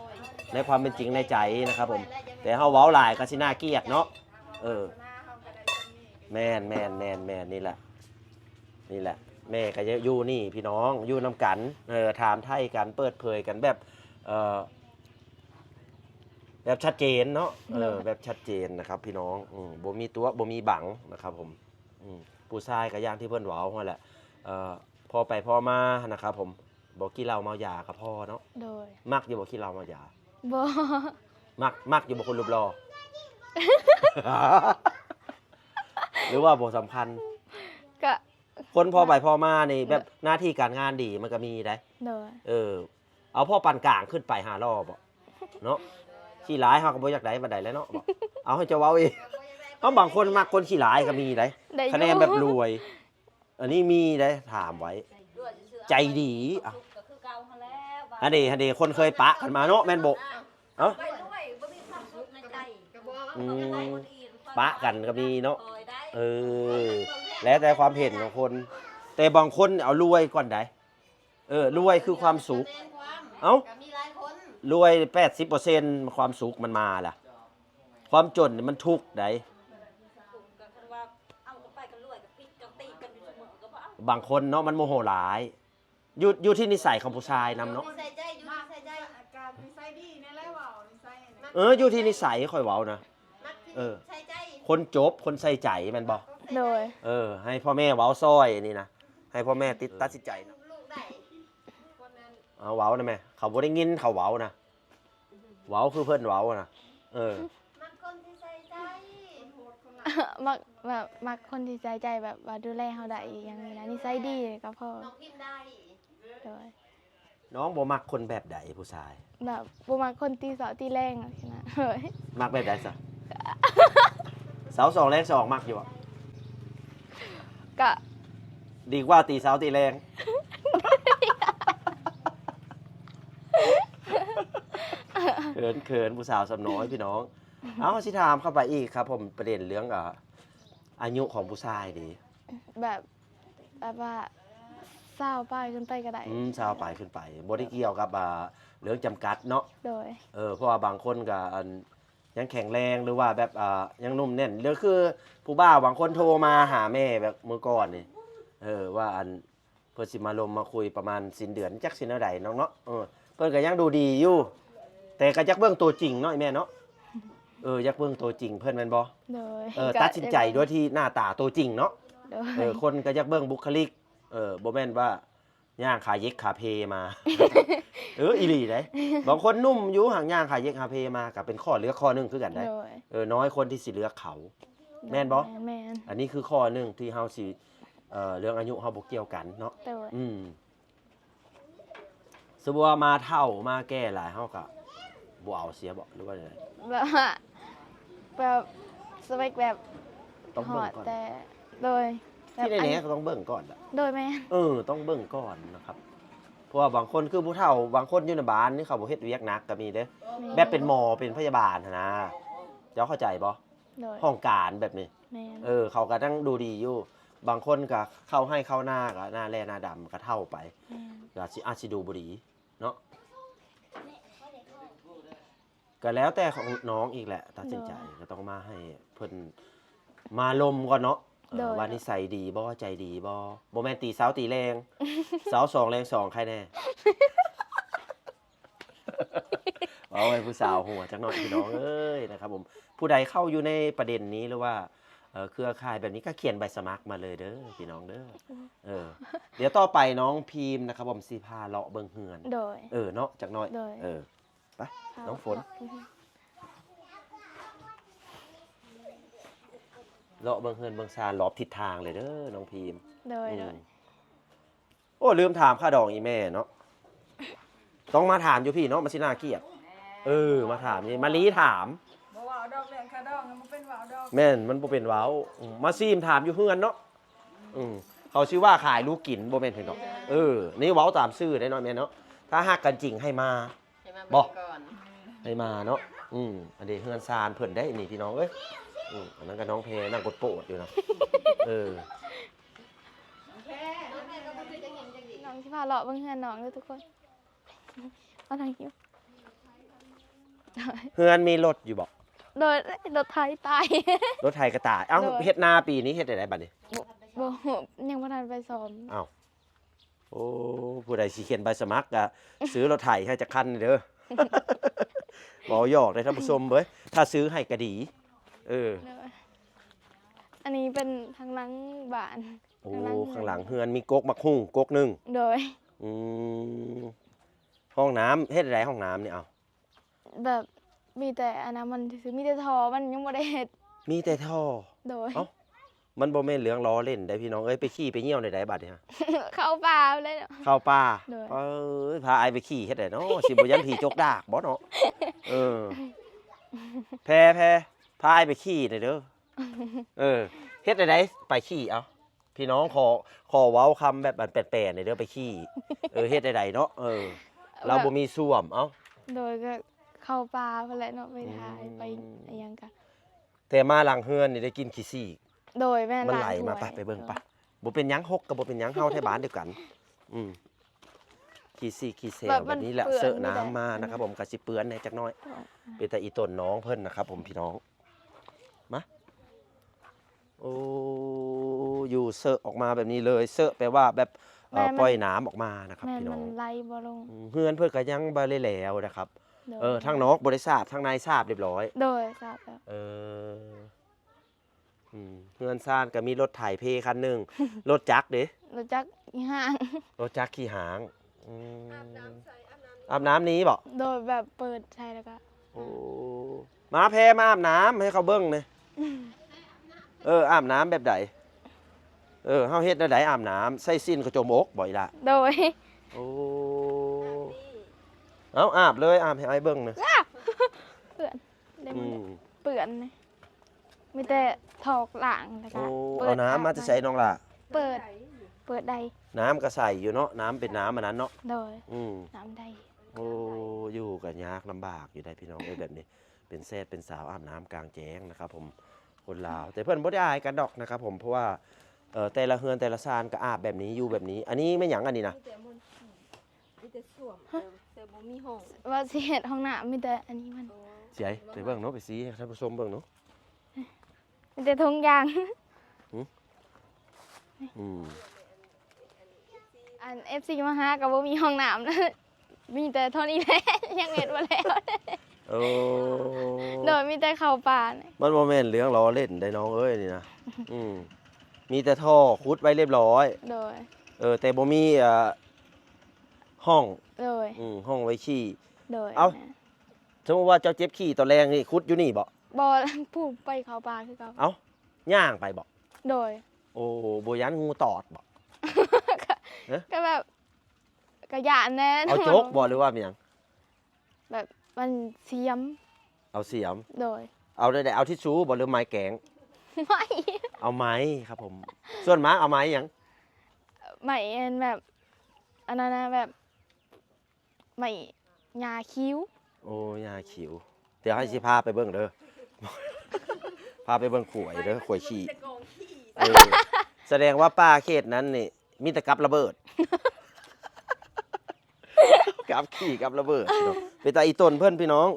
ໃນຄວາມເປັນຈິງໃນໃຈນະຄັບຜົມ ແຕ່ເຮົາເວົ້າຫຼາຍກໍຊິໜ້າກຽດເນາະ. ເອີ ແມ່ນໆໆໆ ນີ້ແຫຼະ ນີ້ແຫຼະ ແມ່ກໍຢູ່ນີ້ພີ່ນ້ອງ ຢູ່ນຳກັນ ເອີ ຖາມໄຖ່ກັນ ເປີດເຜີຍກັນແບບ ເອີ ແບບຊັດເຈນເນາະ. ເອີ ໂດຍ. ແບບຊັດເຈນນະຄັບພີ່ນ້ອງ ອືມ ບໍ່ມີຕົວະ ບໍ່ມີບັງນະຄັບຜົມ. ອືມ ຜູ້ຊາຍກໍຢ່າງທີ່ເພິ່ນເວົ້າຫັ້ນແຫຼະ ເອີ ພໍໄປພໍມານະຄັບຜົມ ບໍ່ກິນເຫຼົ້າເມົາຢາກໍພໍເນາະ. ໂດຍ. ມັກຢູ່ບໍ່ກິນເຫຼົ້າເມົາຢາ? ບໍ່. ມັກ ມັກຢູ່ບໍ່ຄົນຮູບຫຼໍ່? ຫຼືວ່າບໍ່ສຳຄັນ? ກະ ຄົນພໍໄປພໍມານີ້ ແບບ ໂດຍ ໜ້າທີ່ການງານດີມັນກໍມີໄດ໋. ໂດຍ. ເອີ ເອົາພໍປານກາງຂຶ້ນໄປຫາຫຼໍ່ບໍ ເນາະ ຂີ້ຫຼາຍເຮົາກໍບໍ່ຢາກໄດ້ປານໃດແຫຼະເນາະ. ເອົາ ໃຫ້ເຈົ້າເວົ້າເອງ ເຮົາບາງຄົນມັກຄົນຂີ້ຫຼາຍກໍມີໄດ໋ ໄດ້ຢູ່ ຄະແນນແບບລວຍ ອັນນີ້ມີໄດ໋ ຖາມໄວ້ ໃຈດີ. ອ່ະ ອັນນີ້ ອັນນີ້ຄົນເຄີຍປະກັນມາເນາະ ແມ່ນບໍ່? ເອົ້າ ອືມ ປະກັນກໍມີເນາະ. ເອີ ແລ້ວແຕ່ຄວາມເຫັນຂອງຄົນ ແຕ່ບາງຄົນເອົາລວຍກ່ອນໄດ໋. ເອີ ລວຍຄືຄວາມສຸກ. ເອົ້າ ລວຍແປດສິບເປີເຊັນ ຄວາມສຸກມັນມາລະ ຄວາມຈົນນີ້ມັນທຸກໄດ໋. ບາງຄົນເນາະ ມັນໂມໂຫຫຼາຍ ຢູ່ ຢູ່ທີ່ນິໄສຂອງຜູ້ຊາຍນຳເນາະ. ເອີ ຢູ່ທີ່ນິໄສຂ້ອຍເວົ້ານະ. ເອີ ຄົນຈົບ ຄົນໃສ່ໃຈແມ່ນບໍ່? ໂດຍ. ເອີ ໃຫ້ພໍ່ແມ່ເວົ້າຊ່ອຍອັນນີ້ນະ ໃຫ້ພໍ່ແມ່ຕິດ ຕັດສິນໃຈນະ. ເອົາ ເວົ້ານະແມ່ ເຂົາບໍ່ໄດ້ຍິນເຂົາເວົ້ານະ ເວົ້າຄືເພິ່ນເວົ້ານະ. ເອີ ມັກຄົນທີ່ໃສ່ໃຈ ມັກ ແບບ ມັກຄົນທີ່ໃສ່ໃຈ ແບບວ່າດູແລເຮົາໄດ້ອີ່ຫຍັງນີ້ນະ ນິໄສດີກໍພໍ. ນ້ອງພິມໄດ້. ໂດຍ. ນ້ອງບໍ່ມັກຄົນແບບໃດຜູ້ຊາຍ? ແບບບໍ່ມັກຄົນຕີເຊົ້າຕີແລງຊີ້ນະ. ໂດຍ. ມັກແບບໃດຊະ? ເຊົ້າສອງແລງສອງ ມັກຢູ່ບໍ່? ກະ ດີກວ່າຕີເຊົ້າຕີແລງ. ເຂີນໆ ຜູ້ສາວສ່ຳນ້ອຍພີ່ນ້ອງ. ເອົາ ຊິຖາມເຂົ້າໄປອີກຄັບຜົມ ປະເດັນເລື່ອງ ອ່າ ອາຍຸຂອງຜູ້ຊາຍເດ? ແບບ ແບບວ່າຊາວປາຍຂຶ້ນໄປກໍໄດ້. ອືມ ຊາວປາຍຂຶ້ນໄປ ບໍ່ໄດ້ກ່ຽວກັບ ອ່າ ເລື່ອງຈຳກັດເນາະ. ໂດຍ. ເອີ ເພາະວ່າບາງຄົນກໍ ອັນ ຍັງແຂງແຮງ ຫຼືວ່າແບບ ອ່າ ຍັງໜຸ່ມແໜ້ນ ຫຼືຄືຜູ້ບ່າວບາງຄົນໂທມາຫາແມ່ແບບມື້ກ່ອນນີ້ ເອີ ວ່າ ອັນ ເພິ່ນຊິມາລົມມາຄຸຍປະມານສິ້ນເດືອນ ຈັກຊິແນວໃດນ້ອງເນາະ. ເອີ ເພິ່ນກໍຍັງດູດີຢູ່ ແຕ່ກໍຢາກເບິ່ງຕົວຈິງເນາະ ອີ່ແມ່ເນາະ. ເອີ ຢາກເບິ່ງໂຕຈິງເພິ່ນແມ່ນບໍ່? ໂດຍ ເອີ ກໍ ຕັດສິນໃຈ ຢາກເບິ່ງ ໂດຍທີ່ໜ້າຕາໂຕຈິງເນາະ. ໂດຍ ເອີ ຄົນກໍຢາກເບິ່ງບຸກຄະລິກ ເອີ ບໍ່ແມ່ນວ່າຍ່າງຂາເຢກຂາເພມາ. ເອີ ອີ່ຫຼີເດ້ ບາງຄົນໜຸ່ມຢູ່ຫາກຍ່າງຂາເຢກຂາເພມາ ກໍເປັນຂໍ້ເລືອກຂໍ້ໜຶ່ງຄືກັນເດ້. ໂດຍ ເອີ ນ້ອຍຄົນທີ່ຊິເລືອກເຂົາ ແມ່ນບໍ່? ແມ່ນ ແມ່ນ ອັນນີ້ຄືຂໍ້ໜຶ່ງທີ່ເຮົາຊິ ເອີ ເລື່ອງອາຍຸເຮົາບໍ່ກ່ຽວກັນເນາະ. ໂດຍ ອືມ ສົມມຸດວ່າມາເຖົ້າມາແກ່ຫຼາຍ ເຮົາກໍບໍ່ເອົາເສຍບໍ ຫຼືວ່າແນວໃດ? ແບບວ່າ ແບບສະເປັກແບບ ຕ້ອງເບິ່ງກ່ອນ ຮອດແຕ່ ໂດຍ ທີ່ແບບອັນ ແນ່ໆກໍຕ້ອງເບິ່ງກ່ອນລະ. ໂດຍ ແມ່ນ ເອີ ຕ້ອງເບິ່ງກ່ອນນະຄັບ ເພາະວ່າບາງຄົນຄືຜູ້ເຖົ້າ ບາງຄົນຢູ່ໃນບ້ານນີ້ ເຂົາບໍ່ເຮັດວຽກໜັກກໍມີເດ້. ແມ່ນ ແບບເປັນໝໍເປັນພະຍາບານຫັ້ນນະ ເຈົ້າເຂົ້າໃຈບໍ່? ໂດຍ ຫ້ອງການແບບນີ້ ແມ່ນ ເອີ ເຂົາກໍຍັງດູດີຢູ່. ບາງຄົນກໍເຂົ້າໄຮ່ເຂົ້ານາ ກໍໜ້າແລ້ໜ້າດຳ ກໍເຖົ້າໄປ ແມ່ນ ກໍຊິ ອາດຊິດູບໍ່ດີເນາະ. ກໍແລ້ວແຕ່ຂອງນ້ອງອີກແຫຼະ ຕັດສິນໃຈ ໂດຍ ກໍຕ້ອງມາໃຫ້ເພິ່ນມາລົມກ່ອນເນາະ. ເອີ ໂດຍ ວ່ານິໄສດີບໍ່ ໃຈດີບໍ່ ບໍ່ແມ່ນຕີເຊົ້າຕີແລງ ເຊົ້າສອງແລງສອງ ໃຄແນ່. ເວົ້າໃຫ້ຜູ້ສາວຫົວຈັກໜ້ອຍ ພີ່ນ້ອງເອີຍ ນະຄັບຜົມ. ຜູ້ໃດເຂົ້າຢູ່ໃນປະເດັນນີ້ ຫຼືວ່າ ເອີ ເຄືອຂ່າຍແບບນີ້ ກໍຂຽນໃບສະໝັກມາເລີຍເດີ ພີ່ນ້ອງເດີ. ໂອ້ ເອີ ດຽວຕໍ່ໄປນ້ອງພີມນະຄັບຜົມ ຊິພາເລາະເບິ່ງເຮືອນ. ໂດຍ ເອີ ເນາະ ຈັກໜ້ອຍ. ໂດຍ ເອີ ໄປ ນ້ອງຝົນ ເລາະ ເລາະເບິ່ງເຮືອນເບິ່ງຊານລອບທິດທາງເລີຍເດີນ້ອງພີມ. ໂດຍ ອືມ ໂດຍ. ໂອ້ ລືມຖາມຄ່າດອງອີ່ແມ່ເນາະ. ຕ້ອງມາຖາມຢູ່ພີ້ເນາະ ມັນຊິໜ້າກຽດ. ເອີ ມາຖາມນີ້ ມາລີຖາມ. ບໍ່ເວົ້າດອກເລື່ອງຄ່າດອງ ມັນບໍ່ເປັນເວົ້າດອກ. ແມ່ນ ມັນບໍ່ເປັນເວົ້າ. ອືມ ມາຊີມຖາມຢູ່ເຮືອນເນາະ. ອືມ ເຂົາຊິວ່າຂາຍລູກກິນ ບໍ່ແມ່ນເພິ່ນດອກ. ເອີ ນີ້ເວົ້າຕາມຊື່ໄດ໋ເນາະ ແມ່ນເນາະ. ຖ້າຮັກກັນຈິງໃຫ້ມາ ໃຫ້ມາ ບໍ່ ເບິ່ງກ່ອນ ໃຫ້ມາເນາະ. ອືມ ອັນນີ້ເຮືອນຊານເພິ່ນໄດ໋ນີ້ ພີ່ນ້ອງເອີຍ. ອືມ ອັນນັ້ນກໍນ້ອງແພນັ່ງໂປດໆຢູ່ນະ. ເອີ ນ້ອງຊິພາເລາະເບິ່ງເຮືອນນ້ອງເດີທຸກຄົນ. ເອົາໜັງຢູ່ ເຮືອນມີລົດຢູ່ບໍ່? ໂດຍ ລົດໄຖຕາຍ. ລົດໄຖກໍຕາຍ. ເອົ້າ ໂດຍ ເຮັດນາປີນີ້ເຮັດຈັ່ງໃດບັດນີ້? ບໍ່ ບໍ່ ຍັງບໍ່ທັນໄປຊ້ອມ. ເອົ້າ ໂອ້ ຜູ້ໃດຊິຂຽນໃບສະໝັກກໍຊື້ລົດໄຖໃຫ້ຈັກຄັນເດີ. ເວົ້າຫຍອກເດ້ທ່ານຜູ້ຊົມເອີຍ ຖ້າຊື້ໃຫ້ກໍດີ. ເອີ ໂດຍ ອັນນີ້ເປັນທາງຫຼັງບ້ານ. ໂອ້ ທາງຫຼັງເຮືອນ ຂ້າງຫຼັງເຮືອນມີກົກໝາກຫຸ່ງກົກໜຶ່ງ. ໂດຍ ອືມ ຫ້ອງນ້ຳເຮັດໃດຫ້ອງນ້ຳນີ້? ເອົ້າ ແບບມີແຕ່ອັນນັ້ນມັນຊື່ໆ ມີແຕ່ທໍ່ ມັນຍັງບໍ່ໄດ້ເຮັດ. ມີແຕ່ທໍ່? ໂດຍ ເອົ້າ ມັນບໍ່ແມ່ນເລື່ອງລໍ້ເຫຼັ້ນໃດ໋ພີ່ນ້ອງເອີຍ. ໄປຂີ້ໄປຍ່ຽວໃນໃດບັດນີ້? ເຂົ້າປ່າເລີຍ. ເຂົ້າປ່າ? ໂດຍ ເອີຍ ພາອ້າຍໄປຂີ້ເຮັດໃດເນາະ ຊິບໍ່ຢ້ານຜີຈົກດາກບໍ່ເນາະ? ເອີ ແພ ແພ ພາອ້າຍໄປຂີ້ແດ່ເດີ. ເອີ ເຮັດໃດໄປຂີ້? ເອົ້າ ພີ່ນ້ອງ ຂໍ ຂໍເວົ້າຄຳແບບອັນແປນໆ ແດ່ເດີ ໄປຂີ້. ເອີ ເຮັດໃດເນາະ? ເອີ ລາວບໍ່ມີສ້ວມ. ເອົ້າ ໂດຍ ກໍເຂົ້າປ່າພຸ້ນແຫຼະເນາະ ໄປຖ່າຍ ອືມ ໄປອີ່ຫຍັງກະ ແຕ່ມາຫຼັງເຮືອນນີ້ໄດ້ກິ່ນຂີ້ຊີ້ກ. ໂດຍ ແມ່ນ ມັນໄຫຼມາ ໄປ ໄປເບິ່ງໄປ. ບໍ່ເປັນຫຍັງ ຫົກກໍບໍ່ເປັນຫຍັງ ເຮົາໄທບ້ານດຽວກັນ. ອືມ ຂີ້ຊີ້ກຂີ້ແສວແບບນີ້ແຫຼະ ເຊີະນ້ຳມານະຄັບຜົມ ກໍຊິເປື້ອນແດ່ຈັກໜ້ອຍ. ເປັນຕາອີ່ຕົນນ້ອງເພິ່ນນະຄັບຜົມ ພີ່ນ້ອງ ມາ. ໂອ້ ຢູ່ເຊີະອອກມາແບບນີ້ເລີຍ. ເຊີະແປວ່າແບບ ເອີ ແມ່ນ ປ່ອຍນ້ຳອອກມານະຄັບ ແມ່ນ ພີ່ນ້ອງ ມັນໄຫຼບໍ່ລົງ. ອືມ ເຮືອນເພິ່ນກໍຍັງບໍ່ໄດ້ແລ້ວນະຄັບ. ໂດຍ ເອີ ທາງນອກບໍ່ໄດ້ສາບ ທາງໃນສາບຮຽບຮ້ອຍ. ໂດຍ ສາບແລ້ວ. ເອີ ອືມ ເຮືອນຊານກໍມີລົດໄຖເພຄັນໜຶ່ງ. ລົດຈັກເດ? ລົດຈັກຂີ້ຫາງ. ລົດຈັກຂີ້ຫາງ. ອືມ ອາບນ້ຳໃສ່ ອາບນ້ຳ ອາບນ້ຳນີ້ບໍ? ໂດຍ ແບບເປີດໃສ່ແລ້ວກໍ ໂອ້ ມາແພ ມາອາບນ້ຳໃຫ້ເຂົາເບິ່ງແດ່. ເອີ ອາບນ້ຳແບບໃດ? ເອີ ເຮົາເຮັດແນວໃດອາບນ້ຳ? ໃສ່ສິ້ນກະຈົມອົກບໍອີ່ຫຼ້າ? ໂດຍ ໂອ້ ເອົາ ອາບເລີຍ ອາບໃຫ້ອ້າຍເບິ່ງແດ່. ເປື້ອນ ອືມ ເປື້ອນ ມີແຕ່ຖອກລ້າງແລ້ວກໍ ໂອ້ ເປີດ ເອົານ້ຳມາແຕ່ໃສນ້ອງຫຼ້າ? ເປີດ ເປີດໄດ້. ນ້ຳກໍໃສຢູ່ເນາະ ນ້ຳເປັນນ້ຳອັນນັ້ນເນາະ. ໂດຍ ອືມ ນ້ຳໄດ້. ໂອ້ ຢູ່ກໍຍາກລຳບາກຢູ່ໄດ໋ພີ່ນ້ອງເອີຍ ແບບນີ້ ເປັນແຊດເປັນສາວອາບນ້ຳກາງແຈ້ງນະຄັບຜົມ ຄົນລາວ. ແຕ່ເພິ່ນບໍ່ໄດ້ອາຍກັນດອກນະຄັບຜົມ ເພາະວ່າ ເອີ ແຕ່ລະເຮືອນແຕ່ລະຊານກໍອາບແບບນີ້ ຢູ່ແບບນີ້. ອັນນີ້ແມ່ນຫຍັງອັນນີ້ນະ? ມີແຕ່ມົນ ມີແຕ່ສ້ວມ ແຕ່ ແຕ່ບໍ່ມີຫ້ອງ. ວ່າຊິເຮັດຫ້ອງນ້ຳ ມີແຕ່ອັນນີ້ມັນ. ໂອ້ ຊິໃຫ້ໄປເບິ່ງເນາະ ໄປຊີ້ໃຫ້ທ່ານຜູ້ຊົມເບິ່ງເນາະ. ມີແຕ່ຖົງຢາງ. ຫື? ອືມ ອັນ ເອັຟຊີ ມາຫາກໍບໍ່ມີຫ້ອງນ້ຳນະ ມີແຕ່ເທົ່ານີ້ແຫຼະ ຍັງເຮັດບໍ່ແລ້ວ. ເອີ ໂອ້ ໂດຍ ມີແຕ່ເຂົ້າປ່ານີ້ ມັນບໍ່ແມ່ນເລື່ອງລໍ້ເລ່ນໄດ໋ນ້ອງເອີຍນີ້ນະ. ອືມ ມີແຕ່ທໍ່ຂຸດໄວ້ລຽບລ້ອຍ ໂດຍ ເອີ ແຕ່ບໍ່ມີ ເອີ ຮ່ອງ ໂດຍ ອືມ ຮ່ອງໄວ້ຂີ້ ໂດຍ ເອົ້າ ແມ່ນ ສົມມຸດວ່າເຈົ້າເຈັບຂີ້ຕອນແລງນີ້ ຂຸດຢູ່ນີ້ບໍ່? ບໍ່ ຜູ້ໄປເຂົ້າປ່າຄືເກົ່າ ເອົ້າ ຍ່າງໄປບໍ່? ໂດຍ ໂອ້ ບໍ່ຢ້ານງູຕອດບໍ່? ກະ ຮະ? ກະແບບ ກະຢ້ານແດ່ ເອົາຈົກບໍ່ ຫຼືວ່າແມ່ນຫຍັງ? ແບບມັນສຽມ ເອົາສຽມ ໂດຍ ເອົາແນວໃດ? ເອົາທິດຊູບໍ່ ຫຼືໄມ້ແກງ? ໄມ້ ເອົາໄມ້ຄັບຜົມ ສ່ວນມາກເອົາໄມ້ຫຍັງ? ໄມ້ອັນແບບ ອັນນັ້ນນະ ແບບ ໄມ້ຫຍ້າຂິວ ໂອ້ ຫຍ້າຂິວ ດຽວໃຫ້ຊິພາໄປເບິ່ງເດີ ພາໄປເບິ່ງຂວາຍເດີ ຂວາຍຂີ້ ເອີ ສະແດງວ່າປ່າເຂດນັ້ນນີ້ມີແຕ່ກັບລະເບີດ ກັບຂີ້ກັບລະເບີດ ເປັນຕາອີ່ຕົນເພິ່ນພີ່ນ້ອງ.